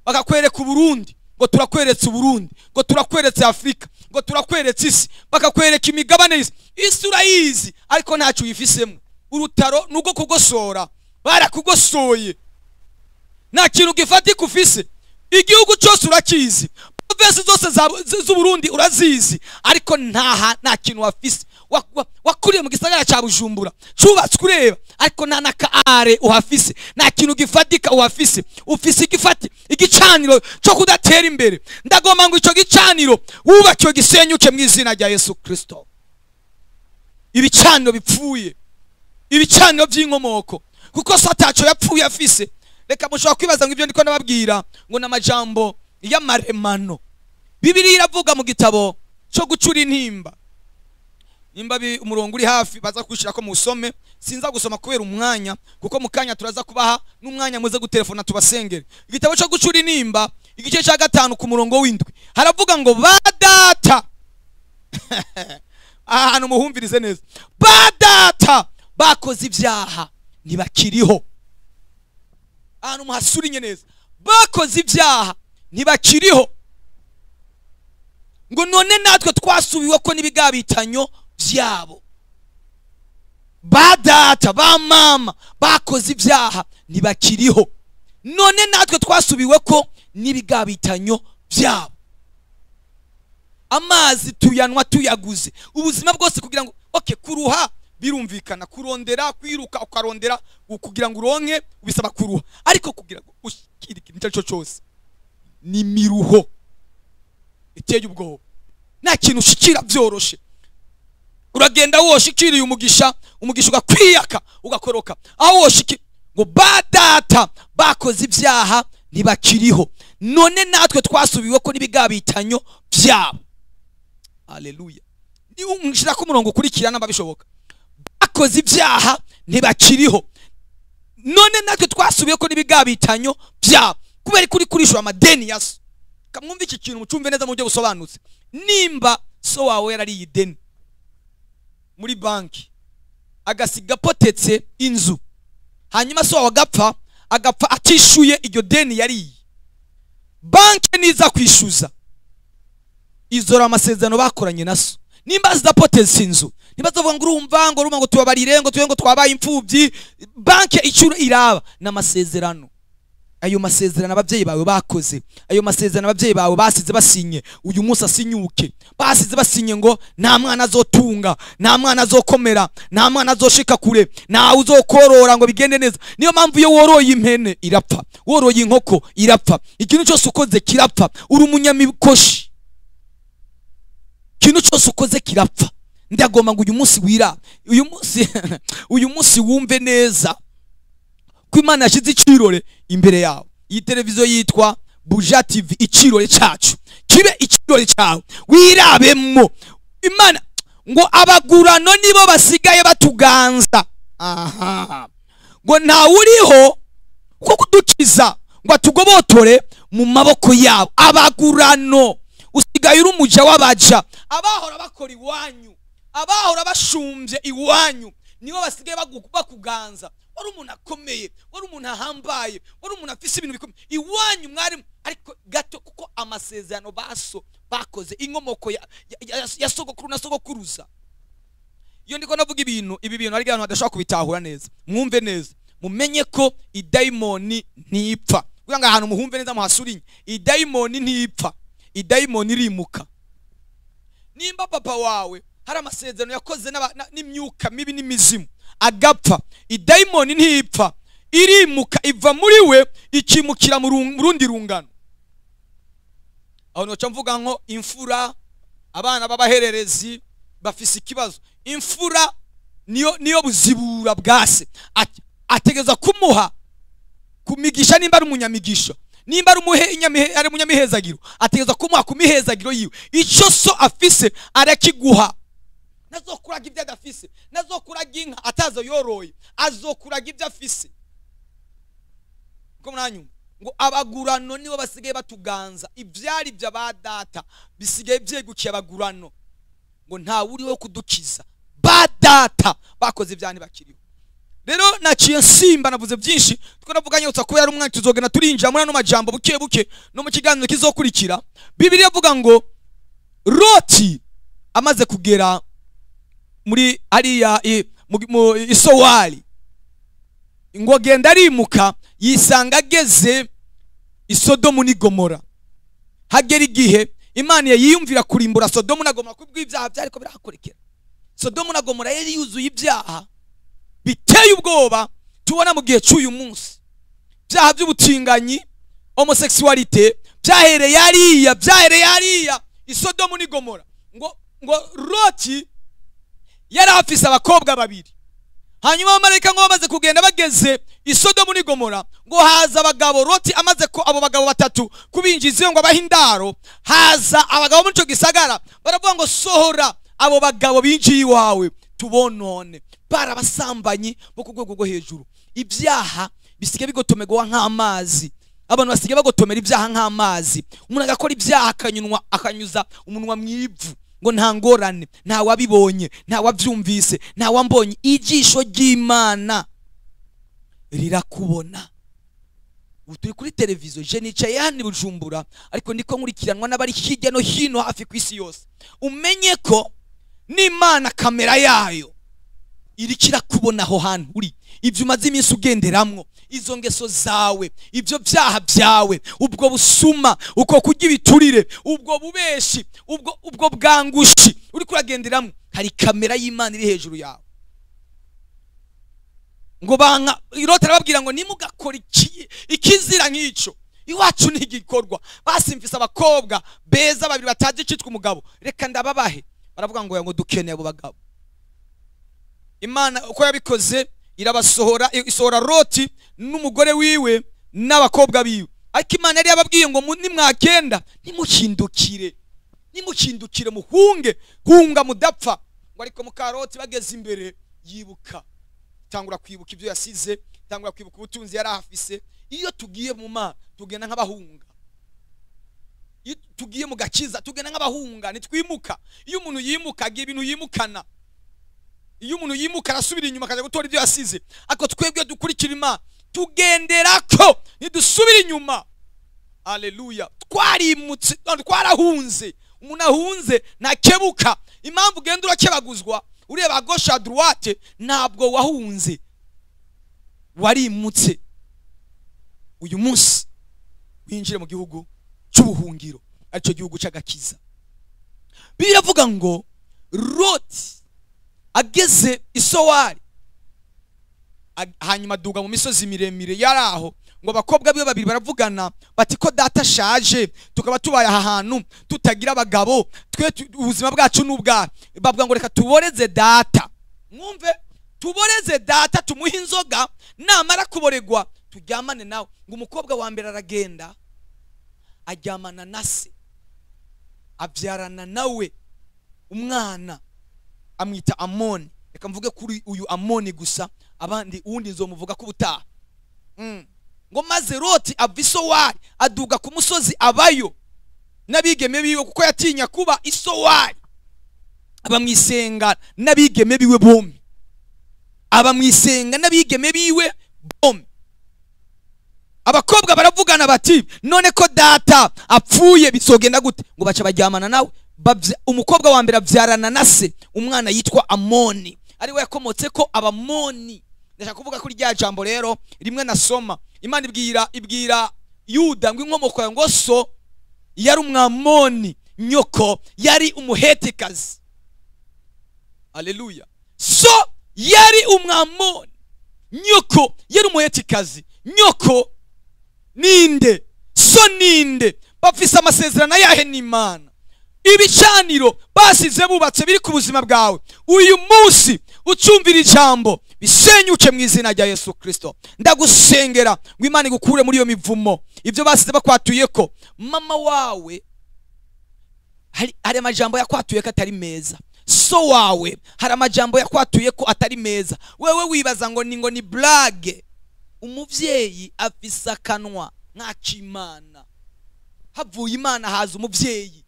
bakakwereka Uburundi, ngo turakweretse Uburundi, ngo turakweretse Afrika, ngo turakweretse isi, bakakwereka imigabane y'isi. Isi urayizi ariko ntacyo uyifisemo. Urutaro nubwo kugosora, barakugosoye, nta kintu gifatika ufise. Igihugu cyose urakizi, province zose z'Uburundi urazizi, ariko nta kintu wafise. Wakuriye mu gisagara cya Bujumbura cubatswe ureba, ariko nta n'akaare uhafise, nta kintu gifatika uhafise. Ufise igifati, igicaniro cyo kudatera imbere. Ndagomba ngo ico gicaniro wubakiwe gisenyuke mu izina rya Yesu Kristo. Ibicaniro bipfuye, ibicaniro by'inkomoko, kuko so ataco yapfuye afise. Reka mushobora kwibaza ngo ibyo ndiko nababwira ngo n'amajambo y'amaremano. Bibiliya iravuga mu gitabo cyo gucura intimba, nimba umurongo uri hafi baza kwishira ko musome, sinza gusoma kubera umwanya, kuko mu kanya turaza kubaha n'umwanya muze gutelefona tubasengere. Igitabo cyo gucura intimba igice cya 5 ku murongo w'indwi haravuga ngo ba data ahantu muhumvirize neza, ba data bakoze ibyaha ntibakiriho. Ahantu muhasurinye neza, bakoze ibyaha ntibakiriho, ngo none natwe twasubiwe ko n'ibigabitanyo byabo. Ba data ba mama bakoze ibyaha ntibakiriho, none natwe twasubiwe ko n'ibigabitanyo byabo. Amazi tuyanwa tuyaguze ubuzima bwose kugira ngo okay, kuruha birumvikana, kurondera, kwiruka ukarondera kugira ngo uronke ubisaba kuruha, ariko kugira ngo ushikire ikintu icyo cyose ni miruho iteye ubwoba. Nta kintu ushikira byoroshe. Uragenda woshikiriye umugisha, umugisha ugakwiyaka ugakoroka. Aho woshiki ngo ba data bakoze ibyaha ntibakiriho, none natwe twasubiwe ko n'ibigabitanyo byabo. Haleluya. Ni umshira ko umurongo ukurikira namba bishoboka. Bakoze ibyaha ntibakiriho, none natwe twasubiye ko n'ibigabitanyo byabo. Kubera kuri kurishura amadeni ya so. Kamwumva iki kintu mucumve neza mu buryo busobanutse. Nimba so wawe yarariye ideni muri banki, agasiga potetse inzu, hanyuma so wawe agapfa atishuye iryo deni yariye, banki niza kwishuza izora amasezerano bakoranye na so. Nimba zidapotetse inzu, nimba zavuga ngo urumva ngo urumva ngo tubabarire ngo tuye ngo twabaye imfubyi, banki icyo iraba n'amasezerano. Ayo masezerano ababyeyi bawe bakoze, ayo masezerano ababyeyi bawe basize basinye, uyu munsi asinyuke. Basize basinye ngo nta mwana azotunga, nta mwana azokomera, nta mwana azoshika kure, nta uzokorora ngo bigende neza. Niyo mpamvu iyo woroye impene irapfa, woroye inkoko irapfa, ikintu cyose ukoze kirapfa. Uri umunyamikoshi, ikintu cyose ukoze kirapfa. Ndagomba ngo uyu munsi wira, uyu munsi uyu munsi wumve neza ko Imana yashyize ikirore imbere yawe. Iyi televiziyo yitwa Buja TV, ikirore cyacu kibe ikirore cyawe, wirabemo Imana. Ngo abagurano nibo basigaye batuganza. Aha, ngo nta uriho ko kudukiza ngo atugobotore mu maboko yabo. Abagurano, usigaye uri umuja w'abaja, abahora bakora iwanyu, abahora bashumbye iwanyu, nibo basigaye bakuganza. Wari umuntu akomeye, wari umuntu ahambaye, wari umuntu afise ibintu bikomeye iwanyu mwari, ariko gato kuko amasezerano baso bakoze, inkomoko ya sogokuru na sogokuruza. Iyo ndiko navuga ibintu ibi bintu ari abantu badashobora kubitahura neza, mwumve neza, mumenye ko idayimoni ntipfa. Kugira ngo ahantu muhumve neza muhasurinye, idayimoni ntipfa, idayimoni irimuka. Nimba papa wawe hari amasezerano yakoze n'imyuka mibi n'imizimu agapfa, idayimoni ntipfa, irimuka iva muri we ikimukira mu rundi rungano. Aho noca mvuga nko imfura, abana b'abahererezi bafise ikibazo. Imfura niyo buzibura bwase, ategeza kumuha kumigisha. Nimba ari umunyamigisha, nimba ari umuhe ari umunyamihezagiro, ategeza kumuha kumihezagiro yiwe. Ico so afise arakiguha. Nazokuraga ibyo adafise, nazokuraga inka atazo yoroye, azokuraga ibyo afise. Ko muranyumva ngo abagurano nibo basigaye batuganza, ivyari bya ba data bisigaye byegukiye abagurano, ngo nta uri wo kudukiza. Ba data bakoze ivyani bakiriho. Rero naciye nsimba, navuze byinshi, twiko navuga nyotsa ko yari umwanya tuzogenda turinjira muri ano majambo buke buke no mu kiganiro kizokurikira. Bibiliya ivuga ngo Loti amaze kugera muri hariya mu Isowari, ngo genda arimuka, yisanga ageze i Sodomu n'i Gomora. Hagera igihe Imana yiyumvira kurimbura Sodomu na Gomora kubw'ibyaha byariko birahakorekera. Sodomu na Gomora yari yuzuye ibyaha biteye ubwoba tubona mu gihe cy'uyu munsi. Ibyaha by'ubutinganyi, homosexualité, byahereye hariya, byahereye hariya i Sodomu n'i Gomora. Ngo Loti yari afise abakobwa babiri. Hanyuma abamarayika ngo bamaze kugenda bageze i Sodomu n'i Gomora, ngo haza abagabo. Loti amaze ko abo bagabo batatu kubinjiza iyo ngo abahe indaro, haza abagabo muri ico gisagara baravuga ngo sohora abo bagabo binjiye iwawe tubonone. Barabasambanyi bo ku rwego rwo hejuru. Ibyaha bisigaye bigotomerwa nk'amazi. Abantu basigaye bagotomera ibyaha nk'amazi. Umuntu agakora ibyaha akanyunwa, akanyuza umunwa mu ivu, ngo nta ngorane, nta wabibonye, nta wabyumvise, nta wambonye. Ijisho ry'Imana rirakubona. Ubu turi kuri televiziyo, je nicaye hano i Bujumbura, ariko ndiko nkurikiranwa n'abari hirya no hino hafi ku isi yose. Umenye ko n'Imana kamera yayo iriko irakubona aho hantu uri, ibyo umaze iminsi ugenderamwo, izo ngeso zawe, ibyo byaha byawe, ubwo busuma, uko kurya ibiturire, ubwo bubeshi, ubwo bwangushi uriko uragenderamwo, hari kamera y'Imana iri hejuru yawe. Ngo banka Loti arababwira ngo nimugakora ikizira nk'ico, iwacu ntigikorwa. Basimfise abakobwa beza babiri batazi icitwa umugabo, reka ndababahe. Baravuga ngo dukeneye abo bagabo. Imana uko yabikoze irabasohora, isohora Loti n'umugore wiwe n'abakobwa biwe. Ariko Imana yari yababwiye ngo nimwagenda nimuhindukire, nimuhindukire muhunge, hunga mudapfa. Ngo ariko muka Loti bageze imbere yibuka, tangura kwibuka ibyo yasize, tangura kwibuka ubutunzi yari afise. Iyo tugiye mu Mana tugenda nk'abahunga, iyo tugiye mu gakiza tugenda nk'abahunga, nitwimuka. Iyo umuntu yimuka agiye ibintu yimukana, iyo umuntu yimuka arasubira inyuma akajya gutora ibyo yasize. Ariko twebwe dukurikira Imana tugenderako, ntidusubira inyuma. Haleluya. Twarimutse, twarahunze. Umuntu ahunze ntakebuka. Impamvu ugenda urakebaguzwa ureba gauche à droite, ntabwo wahunze, warimutse. Uyu munsi winjire mu gihugu cy'ubuhungiro, aricyo gihugu cy'agakiza. Biravuga ngo Loti ageze i Sowari, hanyuma aduga mu misozi miremire yari aho, ngo abakobwa be babiri baravugana bati ko data ashaje, tukaba tubaye aha hantu tutagira abagabo, twe ubuzima bwacu n'ubwa. Bavuga ngo reka tuboreze data, mwumve, tuboreze data tumuhe inzoga, namara kuboregwa turyamane nawe. Ngo umukobwa wa mbere aragenda aryamana na se, abyarana nawe umwana, amwita Amoni. Reka mvuge kuri uyu Amoni gusa, abandi uwundi nzomuvuga ko ubutaha. Ngo maze Loti ava i Sowari aduga ku musozi abayo n'abigeme biwe, kuko yatinya kuba i Sowari. Aba mwisenga n'abigeme biwe bombi, aba mwisenga n'abigeme biwe bombi. Abakobwa baravugana bati none ko data apfuye bizogenda gute? Ngo baca baryamana nawe. Umukobwa wa mbere abyarana na se umwana yitwa Amoni, ari we yakomotse ko Abamoni. Ndashaka kuvuga kuri rya jambo rero rimwe nasoma. Imana ibwira Yuda ngo inkomoko yawe ngo so yari umwamoni, nyoko yari umuhetikazi. Haleluya. So yari umwamoni, nyoko yari umuhetikazi. Nyoko ninde? So ninde? Bafise amasezerano yahe n'Imana? Ibicaniro basize bubatse biri ku buzima bwawe, uyu munsi ucumvira ijambo bisenyuke mu izina rya Yesu Kristo. Ndagusengera ngo Imana igukure muri iyo mivumo, ibyo basize bakwatuyeko. Mama wawe hari amajambo yakwatuye ko atari meza, so wawe hari amajambo yakwatuye ko atari meza, wewe wibaza ngo ni blague. Umuvyeyi afise akanwa nk'ak'Imana, havuye Imana haza umuvyeyi.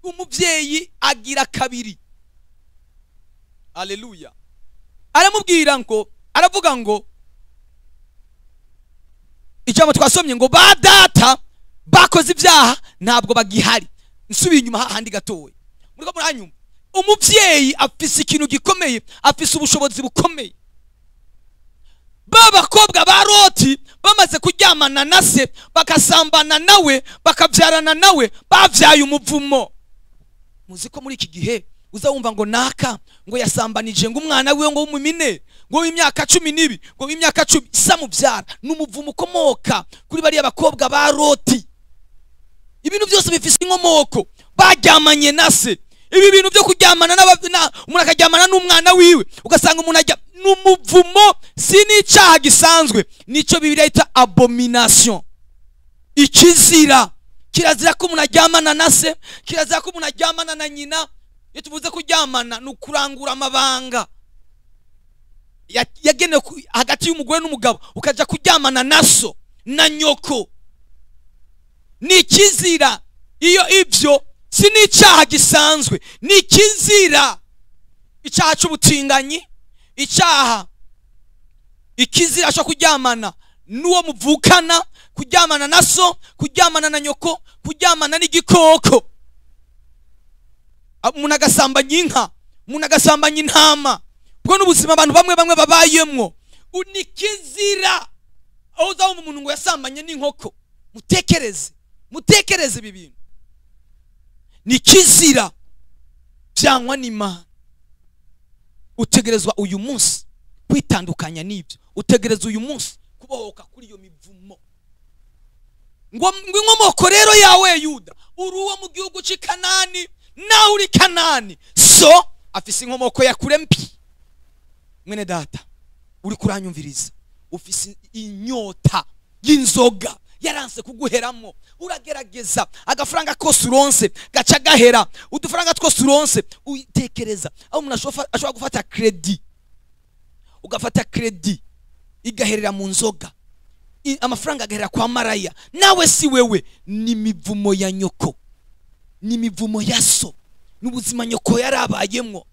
Umuvyeyi agira kabiri. Haleluya. Aramubwira ngo, aravuga ngo ijambo twasomye ngo ba data bakoze ibyaha ntabwo bagihari. Nsubiye inyuma hahandi gatoya, muriko muranyumva? Umuvyeyi afise ikintu gikomeye, afise ubushobozi bukomeye. Ba bakobwa ba Loti bamaze kuryamana na se, bakasambana nawe, bakavyarana nawe, bavyaye umuvumo. Muzi ko muri iki gihe uza wumva ngo naka ngo yasambanije ngo umwana wiwe ngo w'umumine, ngo w'imyaka 12, ngo w'imyaka 10, samuvyara. N'umuvumo ukomoka kuri bariya bakobwa ba Loti. Ibintu byose bifise inkomoko, baryamanye na se. Ibi bintu byo kuryamana umuntu akaryamana n'umwana wiwe, ugasanga umuntu ajya n'umuvumo. Si n'icyaha gisanzwe, nico Bibiliya yita abomination, ikizira. Kirazira ko umuntu aryamana na se, kirazira ko umuntu aryamana na nyina. Iyo tuvuze kuryamana ni ukurangura amabanga yagenewe hagati y'umugore n'umugabo, ukaja kuryamana na so na nyoko, ni ikizira. Iyo ibyo si n'icyaha gisanzwe, ni ikizira. Icyaha cy'ubutinganyi, icyaha ikizira cyo kuryamana n'uwo muvukana, kuryamana na so, kuryamana na nyoko, kuryamana n'igikoko. Umuntu agasambanya inka, umuntu agasambanya intama. Ubwo n'ubuzima abantu bamwe bamwe babayemwo, ni ikizira. Aho uzabona umuntu ngo yasambanye n'inkoko, mutekereze, mutekereze ibi bintu. Ni kizira byangwa n'Imana. Utegerezwa uyu munsi kwitandukanya n'ibyo, utegerezwa uyu munsi kubohoka kuri iyo mivumo. Ngo inkomoko rero yawe Yuda, uri uwo mu gihugu cy'i Kanani, nawe uri Kanani, so afise inkomoko ya kure mbi. Mwene data uri kuranyumviriza, ufise inyota y'inzoga yaranse kuguheramo, uragerageza agafaranga kose uronse gaca gahera, udufaranga twose uronse uyitekereza. Aho umuntu ashobora gufata credit, ugafata credit igaherera mu nzoga, amafaranga agaherera kwa maraya. Nawe si wewe, ni mivumo ya nyoko, ni mivumo ya so, n'ubuzima nyoko yarabayemwo.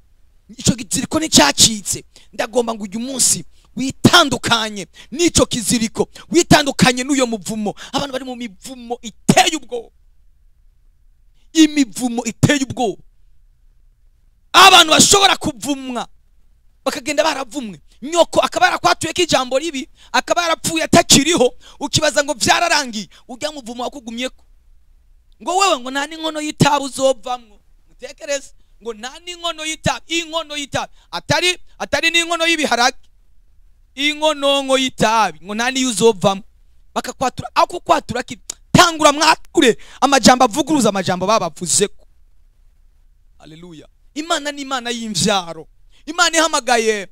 Ico kiziriko nticyacitse. Ndagomba ngo uyu munsi witandukanye n'ico kiziriko, witandukanye n'uyo muvumo. Abantu bari mu mivumo iteye ubwoba, imivumo iteye ubwoba. Abantu bashobora kuvumwa bakagenda baravumwe, nyoko akaba yarakwatuye ko ijambo ribi, akaba yarapfuye atakiriho, ukibaza ngo vyararangiye, ujya muvumo wakugumyeko ngo wewe ngo nta n'inkono y'itabi uzovamwo. Mutekereze ngo nta n'inkono y'itabi, inkono y'itabi atari n'inkono y'ibiharage, inkono y'itabi ngo nta niyo uzovamwo. Bakakwatura, ako kwatura ki tangura mwature amajambo avuguruza amajambo babavuzeko. Haleluya. Imana ni Imana y'imvyaro. Imana ihamagaye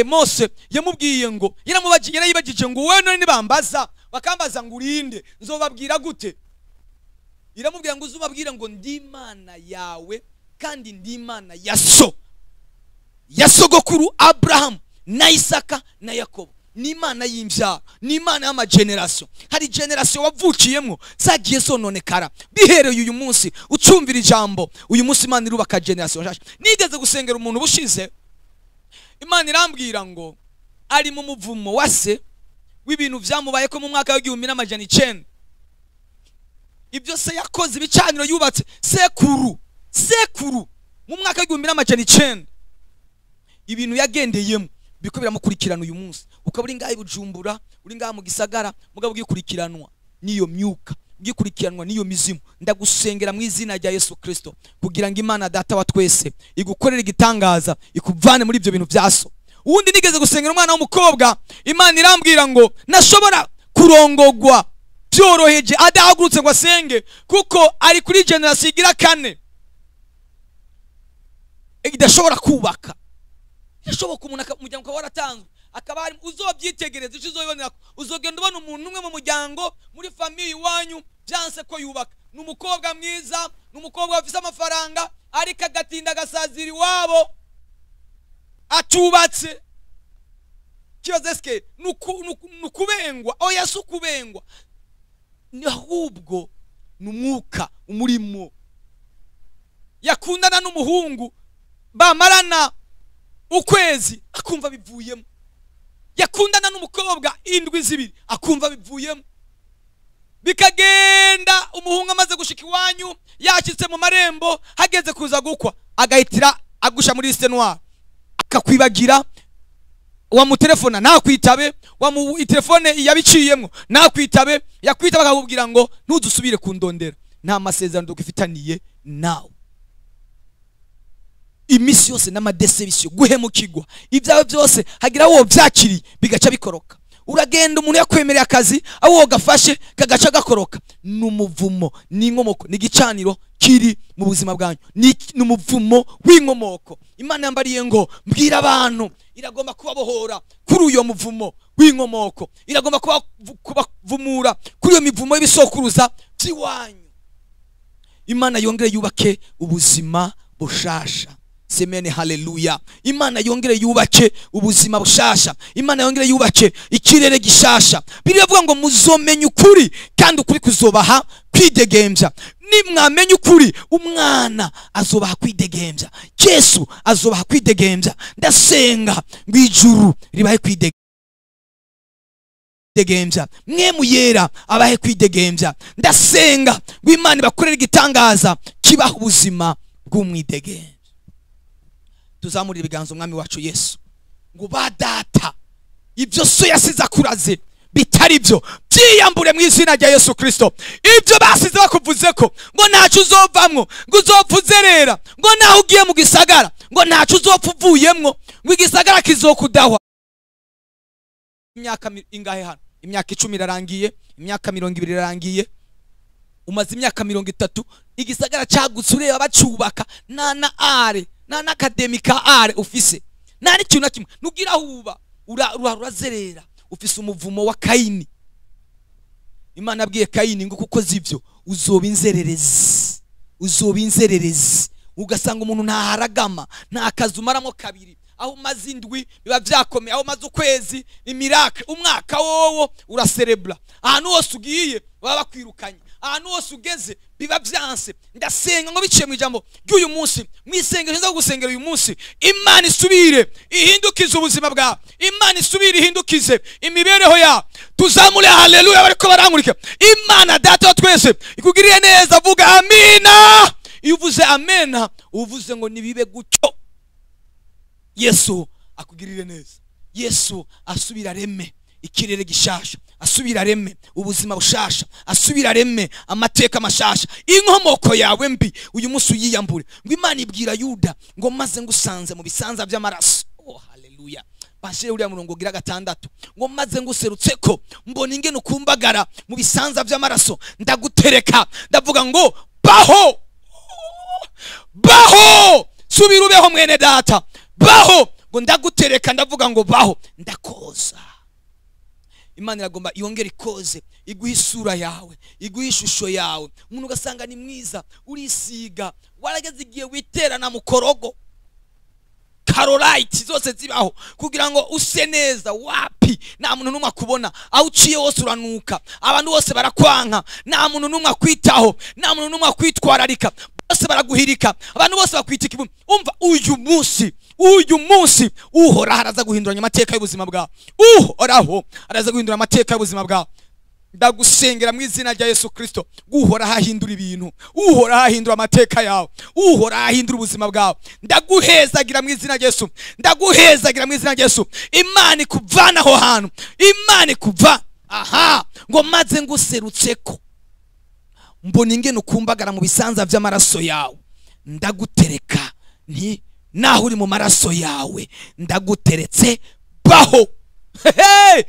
Mose, yamubwiye ngo, yarayibagije ngo wewe none nibambaza bakambaza ngo urinde, nzobabwira gute? Iramubwira ngo uzubabwira ngo ndi Imana yawe kandi ndi Imana ya so, ya sogokuru Abraham na Isaka na Yakobo. Ni Imana y'imvyaro, ni Imana y'amageneration. Hari generation wavukiyemwo zagiye zononekara. Bihereye uyu munsi ucumvira ijambo, uyu munsi Imana irubaka generation nshasha. Nigeze gusengera umuntu bushize, Imana irambwira ngo ari mu muvumo wa se w'ibintu vyamubaye ko mu mwaka w'1900. Ibyo se yakoze, ibicaniro yubatse, sekuru mu mwaka w'1900, ibintu yagendeyemo biko biramukurikirana uyu munsi. Ukaba uri ngaha i Bujumbura, uri ngaha mu gisagara, mugabo ugikurikiranwa n'iyo myuka, ugikurikiranwa n'iyo mizimu. Ndagusengera mu izina rya Yesu Kristo kugira ngo Imana data wa twese igukorere igitangaza, ikuvane muri ibyo bintu byaso. Uwundi nigeze gusengera umwana w'umukobwa, Imana irambwira ngo nashobora kurongogwa. byoroheje adahagurutse ngo asenge, kuko ari kuri generation igira kane idashobora kubaka. Yashoboka umuntu umuryango ukaba waratanzwe akaba ari uzobyitegereza, icyo uzobibonera uzogenda ubona umuntu umwe mu muryango muri famille iwanyu byanse ko yubaka, ni umukobwa mwiza, ni umukobwa afise amafaranga, ariko agatinda agasazira iwabo atubatse. Kibazo eske nukubengwa? Oya, si ukubengwa, ni ahubwo ni umwuka umurimo. Yakundana n'umuhungu bamarana ukwezi akumva bivuyemo, yakundana n'umukobwa indwi zibiri akumva bivuyemo, bikagenda. Umuhungu amaze gushika iwanyu yashyitse mu marembo, hageze kuza gukwa agahitira agusha muri liste noire, akakwibagira. Wamutelefona nakwitabe, wamu telefone yabiciyemo nakwitabe, yakwitaba akakubwira ngo ntuzusubire kundondera, nta masezerano dukifitaniye nawe. Imisi yose n'amadesebisiyo, guhemukirwa, ibyawe byose hagira wo byakiri bigaca bikoroka. Uragenda umuntu yakwemereye akazi aho gafashe kagaca gakoroka. N'umuvumo n'inkomoko, n'igicaniro kiri mu buzima bwanyu, n'umuvumo w'inkomoko. Imana yambariye ngo mbwira abantu, iragomba kubabohora kuri uyo muvumo w'inkomoko, iragomba kubavumura kuri iyo mivumo y'ibisokuruza by'iwanyu. Imana yongere yubake ubuzima bushasha. Semene haleluya. Imana yongere yubake ubuzima bushasha. Imana yongere yubake ikirere gishasha. Biravuga ngo muzomenya ukuri kandi ukuri kuzobaha kwidegembya. Nimwamenya ukuri, umwana azobaha kwidegembya, Yesu azobaha kwidegembya. Ndasenga ngo ijuru ribahe kwidegembya, mwe muyera abahe kwidegembya. Ndasenga ngo Imana ibakorere igitangaza kibaha ubuzima bw'umwidegembya. Tuzamurira ibiganza umwami wacu Yesu ngo ba data ibyo so yasize akuraze bitari byo byiyambure mu izina rya Yesu Kristo. Ibyo basize bakuvuze ko ngo ntacyo uzovamwo, ngo uzopfa uzerera, ngo naho ugiye mu gisagara ngo ntacyo uzopfa uvuyemwo, ngo igisagara kizokudahwa. Imyaka ingahe hano? Imyaka 10 irarangiye, imyaka 20 irarangiye, umaze imyaka 30 igisagara cyagutse ureba bacubaka, nta na are nta na akademi ka are ufise, nta n'ikintu na kimwe nugira huba urazerera, ufise umuvumo wa Kayini. Imana abwiye Kayini ngo kuko zivyo uzoba inzererezi, uzoba inzererezi. Ugasanga umuntu ntaharagama, nta kazi umaramo kabiri, aho umaze indwi biba vyakomeye, aho umaze ukwezi ni miracle, umwaka wowo uraserebra. Ahantu hose ugiye baba bakwirukanye, ahantu hose ugeze biba vyanse. Ndasenga ngo biciye mu ijambo ry'uyu munsi, mwisengesho nza gusengera uyu munsi, Imana isubire ihindukize ubuzima bwawe, Imana isubire ihindukize imibereho yawe. Tuzamure haleluya bariko barankurika. Imana data wa twese ikugiriye neza, vuga amina. Iyo uvuze amena uvuze ngo nibibe gutyo. Yesu akugirire neza, Yesu asubira reme ikirere gishasha, asubira reme ubuzima bushasha, asubira reme amateka mashasha. Inkomoko yawe mbi uyu munsi uyiyambure. Ngo Imana ibwira Yuda ngo maze ngusanze mu bisanza by'amaraso. Oh haleluya. Bashire uriya murongo gira 6 ngo maze nguserutse ko mbona ingene ukumbagara mu bisanza by'amaraso, ndagutereka ndavuga ngo baho, baho, subira ubeho mwene data, baho. Ngo ndagutereka ndavuga ngo baho, ndakoza. Imana iragomba yongere ikoze, iguhe isura yawe, iguhe ishusho yawe. Umuntu ugasanga ni mwiza, urisiga, warageze igihe witerana mu korogo, karolite zose zibaho kugira ngo use neza. Wapi, nta muntu n'umwe akubona, aho uciye hose uranuka, abantu bose barakwanka, nta muntu n'umwe akwitaho, nta muntu n'umwe akwitwararika, bose baraguhirika, abantu bose bakwita ikibuno. Umva uyu munsi, uyu munsi Uhoraho araza guhinduranya amateka y'ubuzima bwawe. Uhoraho araza guhindura amateka y'ubuzima bwawe. Ndagusengera mu izina rya Yesu Kristo, Uhoraho ahindura ibintu, Uhoraho ahindura amateka yawe, Uhoraho ahindura ubuzima bwawe. Ndaguhezagira mu izina rya Yesu, ndaguhezagira mu izina rya Yesu. Imana ikuvana aho hantu, Imana ikuva aha ngo maze nguserutseko mbona ingene ukumbagara mu bisanza by'amaraso yawe, ndagutereka nti naho uri mu maraso yawe ndaguteretse, baho. Hey,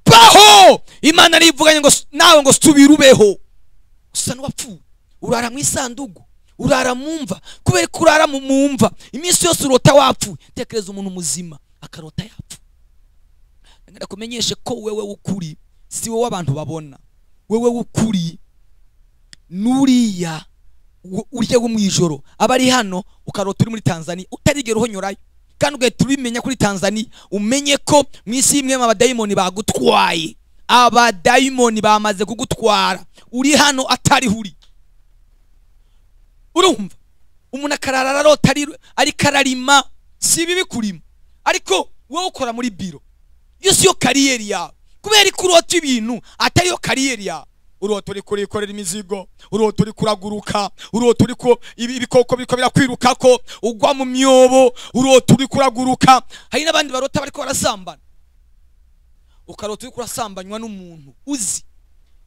Baho! Imana nivuganye ngo nawe ngo subira ubeho. Usa n'uwapfuye. Urara mu isandugu, urara mumva, kubera ko urara mu mumva iminsi yose urota wapfuye. Tekereza umuntu muzima akarota yapfu. Ndakumenyeshe ko wewe w'ukuri si wowe abantu babona. Wewe w'ukuri nuriya urya wo mwijoro abari hano ukarota uri muri Tanzania utarigera uhonyorayo, kandi ugahita ubimenya kuri Tanzania, umenye ko mu isi imwe abadayimoni bagutwaye. Abadayimoni bamaze kugutwara, uri hano atari huri. Urumva umuntu akarara ararota ariko ararima, si bibi kurima, ariko wowe ukora muri biro, iyo siyo kariyeri yawe. Kubera ko urota ibintu atari yo kariyeri yawe. Urota uri kurikorera imizigo, urota uri kuraguruka, urota uri ko ibikoko biriko birakwirukako ugwa mu myobo, urota uri kuraguruka. Hari n'abandi barota bariko barasambana, ukarota uri kurasambanywa n'umuntu uzi.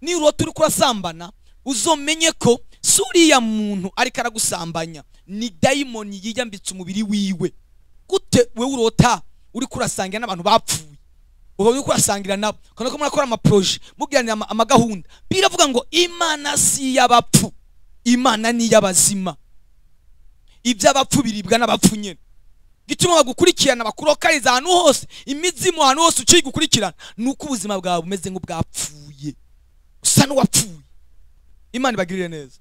Ni urota uri kurasambana, uzomenye ko suriya muntu ariko aragusambanya ni dayimoni yiyambitse umubiri wiwe. Gute wewe urota uri kurasangira n'abantu bapfuye, uba uri kurasangira nabo kandi ko murakora ama projet mugiranira amagahunda? Biravuga ngo Imana si y'abapfu, Imana ni y'abazima. Iby'abapfu biribwa n'abapfu nyene. Gituma bagukurikirana bakurokariza ahantu hose, imizimu ahantu hose uciye gukurikirana, nuko ubuzima bwawe bumeze nk'ubwapfuye, usa n'uwapfuye. Imana ibagirire neza.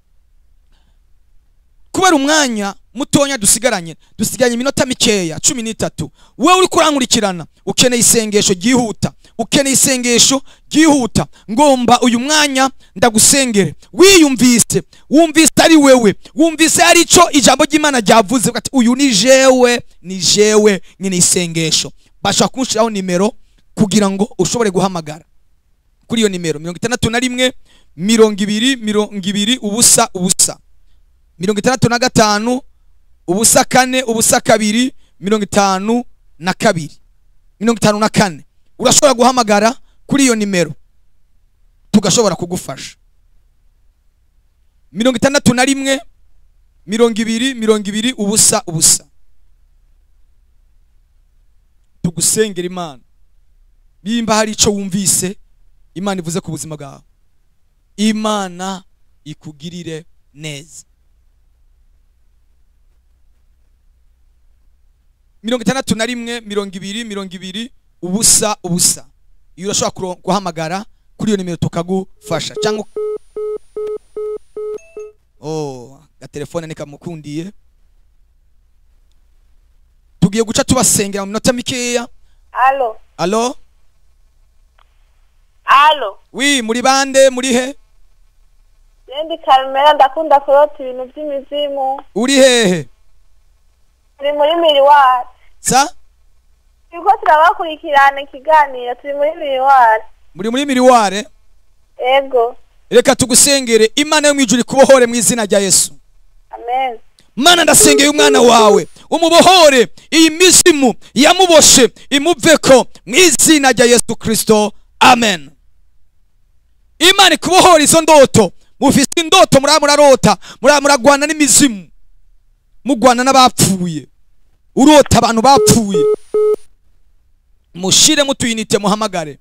Kubera umwanya mutonya dusigaranye iminota mikeya 13. Wewe uri kurankurikirana ukeneye isengesho ryihuta, ukeneye isengesho ryihuta, ngomba uyu mwanya ndagusengere. Wiyumvise, wumvise ari wewe, wumvise ari ico ijambo ry'Imana ryavuze, ati uyu ni jewe, ni jewe nyine isengesho. Bashaka kunshiraho nimero kugira ngo ushobore guhamagara kuri iyo nimero 61 20 20 0 0 65 0 4 0 2 52 54. Urashobora guhamagara kuri iyo nimero tugashobora kugufasha. 61 20 20 0 0. Tugusengera Imana. Bimba hari ico wumvise Imana ivuze ku buzima bwawe, Imana ikugirire neza. 61 20 20 0 0. Iyo urashobora guhamagara kuri iyo nimero tukagufasha. Cyangwa oh, gatelefone nikamukundiye. Tugiye guca tubasengera mu minota mikeya. Allo. Allo. Allo. Oui, muri bande muri he? Ndi Carmela, ndakunda kurota ibintu by'imizimu. Uri hehe? Turi muri miriwari. Sa? Turiko turabakurikirana ikiganiro, turi muri miriwari. Muri muri miriware? Ego. Reka tugusengere Imana yo mwijuru ikubohore mu izina rya Yesu. Amen. Mana ndasengeye umwana wawe umubohore iyi mizimu yamuboshe imuveko mu izina rya Yesu Kristo. Amen. Imana ikubohore izo ndoto. Mufise indoto muramurarota, muramuragwana n'imizimu, mugwana n'abapfuye. Urota abantu bapfuye. Mushire mutuyinite muhamagare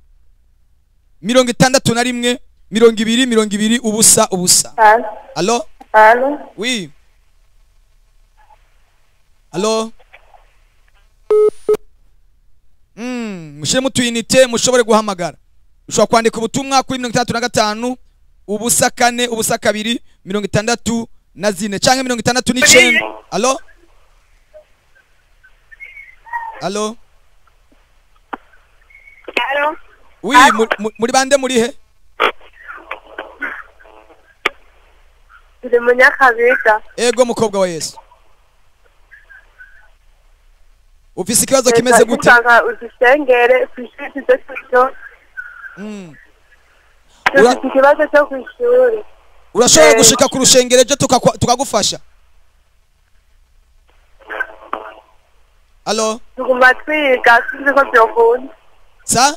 61 20 20 0 0. Allo? Allo? Oui. Allo? Mushire mutuyinite mushobore guhamagara. Ushobora kwandika ubutumwa kuri 35 0 4 0 2 64 canke 69. Allo? Allo? Allo? Oui, muri bande muri he? Ndi munyakabika. Ego mukobwa wa Yesu. Ufise ikibazo kimeze gute? Ushaka uzisengere kwishuri cyo. Ufise ikibazo cyo kwishuri. Urashobora gushika ku rushengero ejo tukagufasha. Allo? Tuguma twiga sinzi ko byokunda. Sa?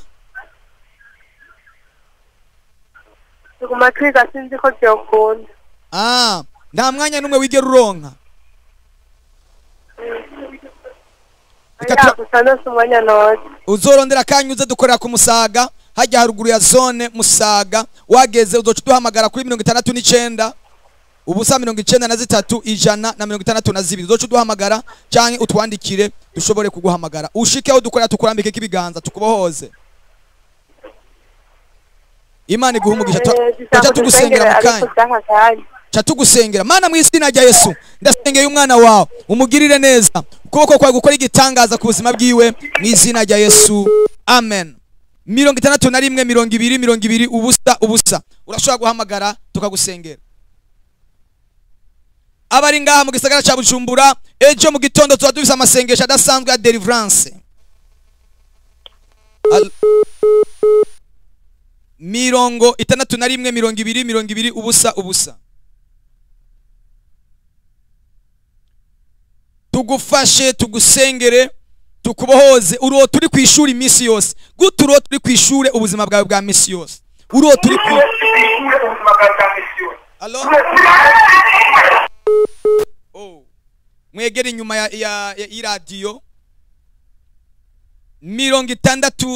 Tuguma twiga sinzi ko byokunda. Ah, nta mwanya numwe wigera uronka. Uzorondera kanya uze dukorera ku Musaga, Hajya haruguru ya zone Musaga. Wageze uzoca uduhamagara kuri 69 ubusa 93 162. Uzoca uduhamagara canke utwandikire dushobore kuguhamagara. Ushike aho dukorera tukurambike k'ibiganza tukubohoze. Imana iguhe umugisha. Tuca tugusengera mu kanya. Cha tugusengera. Mana mu izina rya Yesu, ndasengeye umwana wawe umugirire neza, ukuboko kwawe gukora igitangaza ku buzima bwiwe mu izina rya Yesu, amen. 61 20 20 ubusa ubusa. Urashobora guhamagara tukagusengera. Abari ngaha mu gisagara ca Bujumbura, ejo mu gitondo tuba dufise amasengesho adasanzwe ya deliverance. 61 20 20 ubusa ubusa. Tugufashe, tugusengere, tukubohoze. Uro turi ku ishuri iminsi yose. Gute uro turi ku ishure ubuzima bwawe bwa misi yose? Uro turi ku Allo? Oh. Mwegere inyuma ya radio. 61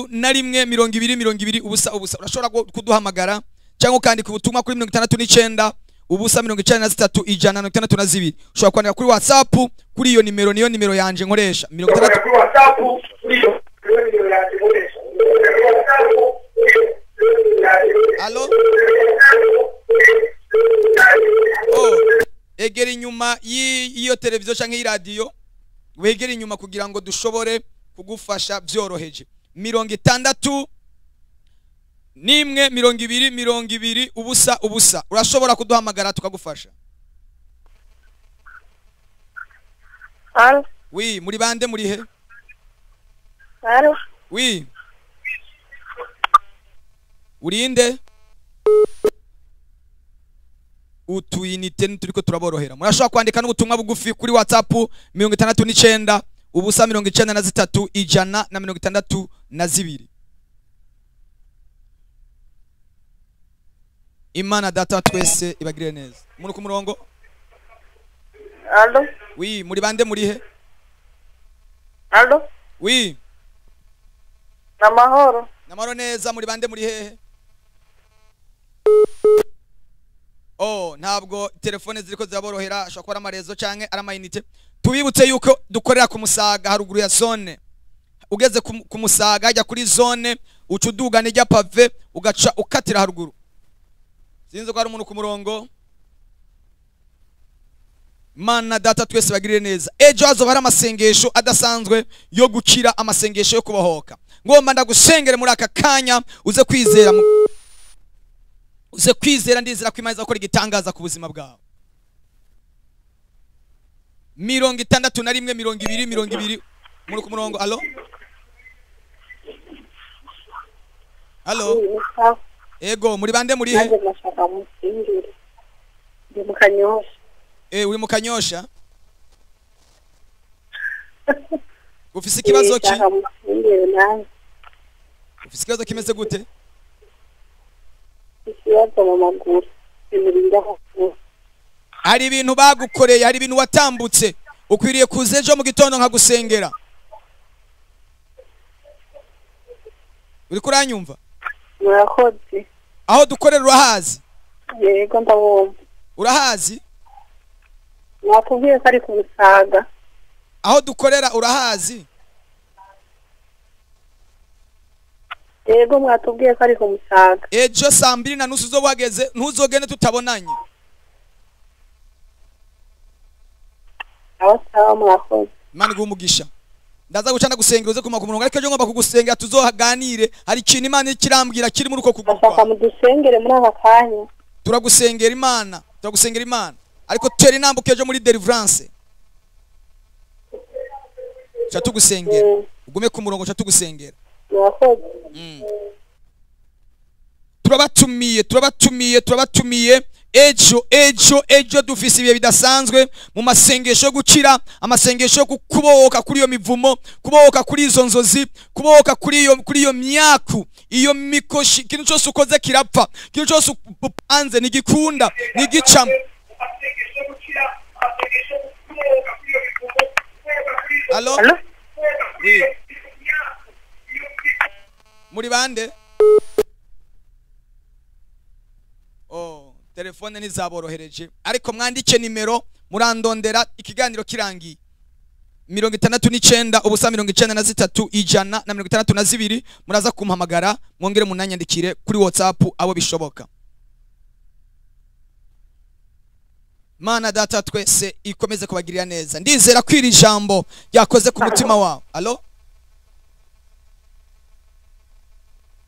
20 20 ubusa ubusa. Urashobora kuduhamagara cyangwa ukandika ubutumwa kuri 69 ubusa 93 162. Ushobora kwandika kuri WhatsApp kuri iyo nimero, niyo nimero yanje nkoresha. 63 kuri WhatsApp kuri iyo nimero yanje nkoresha. Allo? Oh, egera inyuma y'iyo televiziyo canke y'iradio, wegera inyuma kugira ngo dushobore kugufasha byoroheje. 61 20 20 ubusa ubusa. Urashobora kuduhamagara tukagufasha. Allo? Oui, muri bande muri he? Allo? Oui. Urinde? Utuyinite turiko turaborohera. Murashobora kwandika n'ubutumwa bugufi kuri WhatsApp 69 ubusa 93 162. Imana data twese ibagirire neza. Umuntu ku murongo? Allo? Oui, muri bande muri he? Allo? Oui. Namahoro. Namahoro neza, muri bande muri hehe? Oh, ntabwo telefone ziriko ziraborohera, ashobora kuba ari amarezo canke ari amayinite. Tubibutse yuko dukorera ku Musaga haruguru ya zone. Ugeze ku Musaga hajya kuri zone, uca uduga n'ijya pave ugaca ukatira haruguru. Sinzi ko hari umuntu ku murongo. Mana data twese bagirire neza. Ejo hazoba hari amasengesho adasanzwe yo gukira, amasengesho yo kubohoka. Ngomba ndagusengere muri aka kanya uze kwizera, uze kwizera. Ndizera ko Imana izakora igitangaza ku buzima bwawe. 61 20 20 muri ku murongo. Allo? Allo? Ego, muri bande muri he? Ndi mu Kanyosha. Uri mu Kanyosha? Ufise ikibazo ki? Ufise ikibazo kimeze gute? Ikibazo mu maguru, ibintu. Hari ibintu bagukoreye, hari ibintu watambutse. Ukwiriye kuza ejo mu gitondo nkagusengera. Uri kuranyumva? Murakoze. Aho dukorera urahazi? Yego ndabumva. Urahazi? Nakubwiye ko ari ku Musaga. Aho dukorera urahazi? Yego mwatubwiye ko ari ku Musaga. Ejo 2:30 uzobageze, ntuzogende tutabonanye. Aho sawa murakoze. Imana iguhe umugisha. Ndaza guca ndagusengera uze kuma ku murongo, ariko ejo ngomba kugusengera tuzohaganire. Hari ikintu Imana ikirambwira kiri muri uko kuguru kwawe. Ndashaka mudusengere muri aka kanya. Turagusengera Imana, turagusengera Imana. Ariko tera intambuko ejo muri deliverance. Cha tugusengera. Ugume ku murongo cha tugusengera. Murakoze. Turabatumiye, turabatumiye, turabatumiye. Ejo ejo ejo dufise ibihe bidasanzwe mu masengesho yo gukira, amasengesho yo kubohoka kuri iyo mivumo, kubohoka kuri izo nzozi, kubohoka kuri iyo myaku, iyo mikoshi. Ikintu cyose ukoze kirapfa, ikintu cyose upanze nigikunda nigicamo. Allo? Allo? Oui. Muri bande? Telefone ntizaborohereje, ariko mwandike nimero murandondera ikiganiro kirangiye. 69 ubusa 93 ijana na 62, muraza kumpamagara mwongere munanyandikire kuri WhatsApp abo bishoboka. Mana data twese ikomeze kubagirira neza. Ndizera ko iri jambo ryakoze ku mutima wawe. Allo?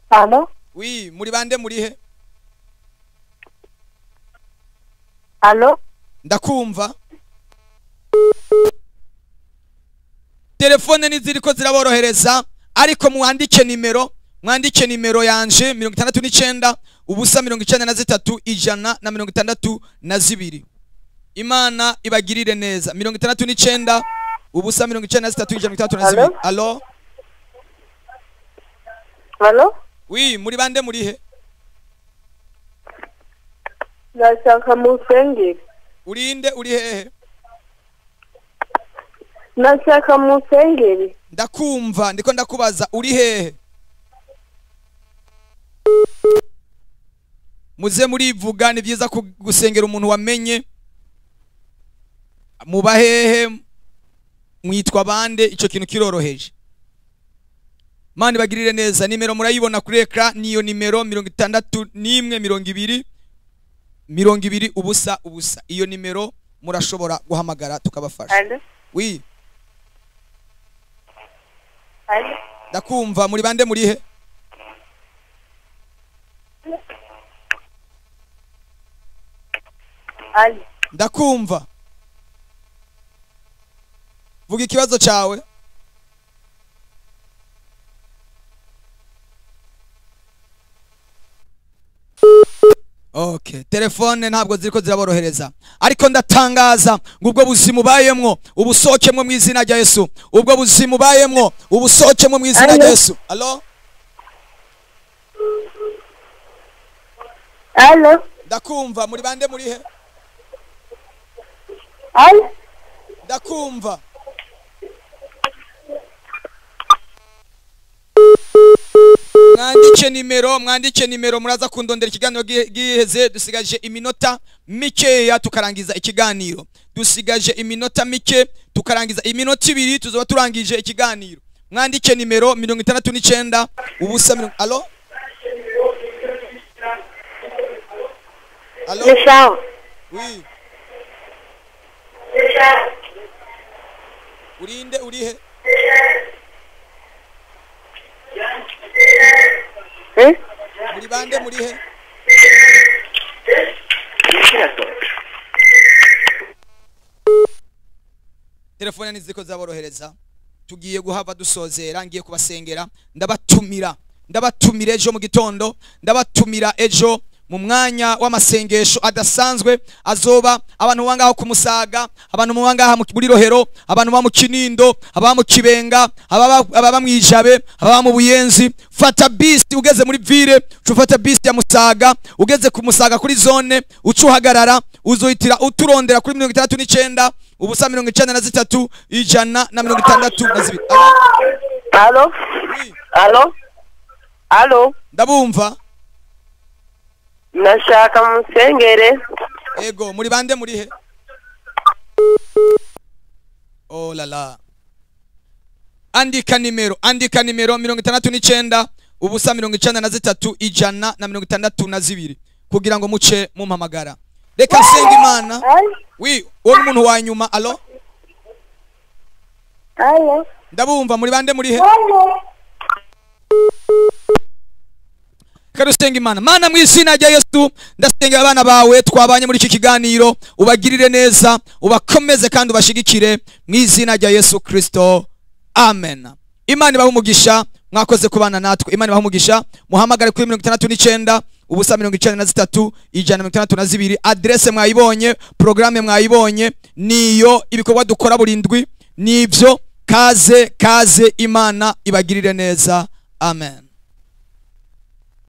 Allo? Oui, muri bande muri he? Allo? Ndakumva. Telefone niziriko ziraborohereza, ariko mwandike nimero, mwandike nimero yanje 69 ubusa 93 ijana na 62. Imana ibagirire neza. 69 ubusa 93 ijana na 62. Allo? Allo? Oui, muri bande muri he? Ndashaka musengere. Urinde uri hehe? Ndashaka musengere. Ndakumva, ndiko ndakubaza uri hehe? Muze murivuga, ni byiza gusengera umuntu wamenye. Muba hehe, mwitwa bande, ico kintu kiroroheje. Mani bagirire neza. Nimero murayibona kuri ekra, niyo nimero 61 20 20 ubusa ubusa. Iyo nimero murashobora guhamagara tukabafasha. Allo? Oui. Allo? Ndakumva, muri bande muri he? Allo? Ndakumva. Vuga ikibazo cyawe. Okay, telefone ntabwo ziriko ziraborohereza, ariko ndatangaza ngo ubwo buzima ubayemwo ubusohokemwo mu izina rya Yesu. Ubwo buzima ubayemwo ubusohokemwo mu izina rya Yesu. Allo? Allo? Ndakumva, muri bande muri he? Allo? Ndakumva. Mwandike nimero, mwandike nimero, muraza kundondera ikiganiro giheze. Dusigaje iminota mikeya tukarangiza ikiganiro. Dusigaje iminota mike tukarangiza, iminota 2 tuzoba turangije ikiganiro. Mwandike nimero 69 ubusa. Allo? Allo? Ni sawa. Oui. Urinde uri he? Muri bande muri he? Telefone niziko zaborohereza. Tugiye guhava dusozera, ngiye kubasengera. Ndabatumira, ndabatumira ejo mu gitondo, ndabatumira ejo mu mwanya w'amasengesho adasanzwe azoba. Abantu bangaho ku Musaga, abantu bangaha muri Rohero, abantu ba mu Kinindo, aba mu Kibenga, ababa mu Ijabe, ababa mu Buyenzi. Fata bisi ugeze muri ville, ufata bisi ya Musaga, ugeze ku Musaga kuri zone, ucuhagarara, uzohitira uturondera kuri 69 ubusa 93 ijana na 62. Allo? Allo? Allo? Ndabumva. Ndashaka musengere. Ego, muri bande muri he? Oh la la. Andika nimero, andika nimero 69 ubusa 93 ijana na 62 kugira ngo muce mumpamagara. Reka nsenga Imana. Oui, uwo muntu wa nyuma. Allo? Allo? Ndabumva, muri bande muri he? Karusenga Imana. Mana mu izina rya Yesu, ndasenga abana bawe twabanye muri iki kiganiro, ubagirire neza, ubakomeze kandi ubashigikire mu izina rya Yesu Kristo. Amen. Imana ibahe umugisha, mwakoze kubana natwe. Imana ibahe umugisha. Muhamagare kuri 69 ubusa 93 ijana na 62. Adresse mwayibonye, programme mwayibonye, niyo ibikorwa dukora burindwi, nivyo. Kaze kaze, Imana ibagirire neza. Amen.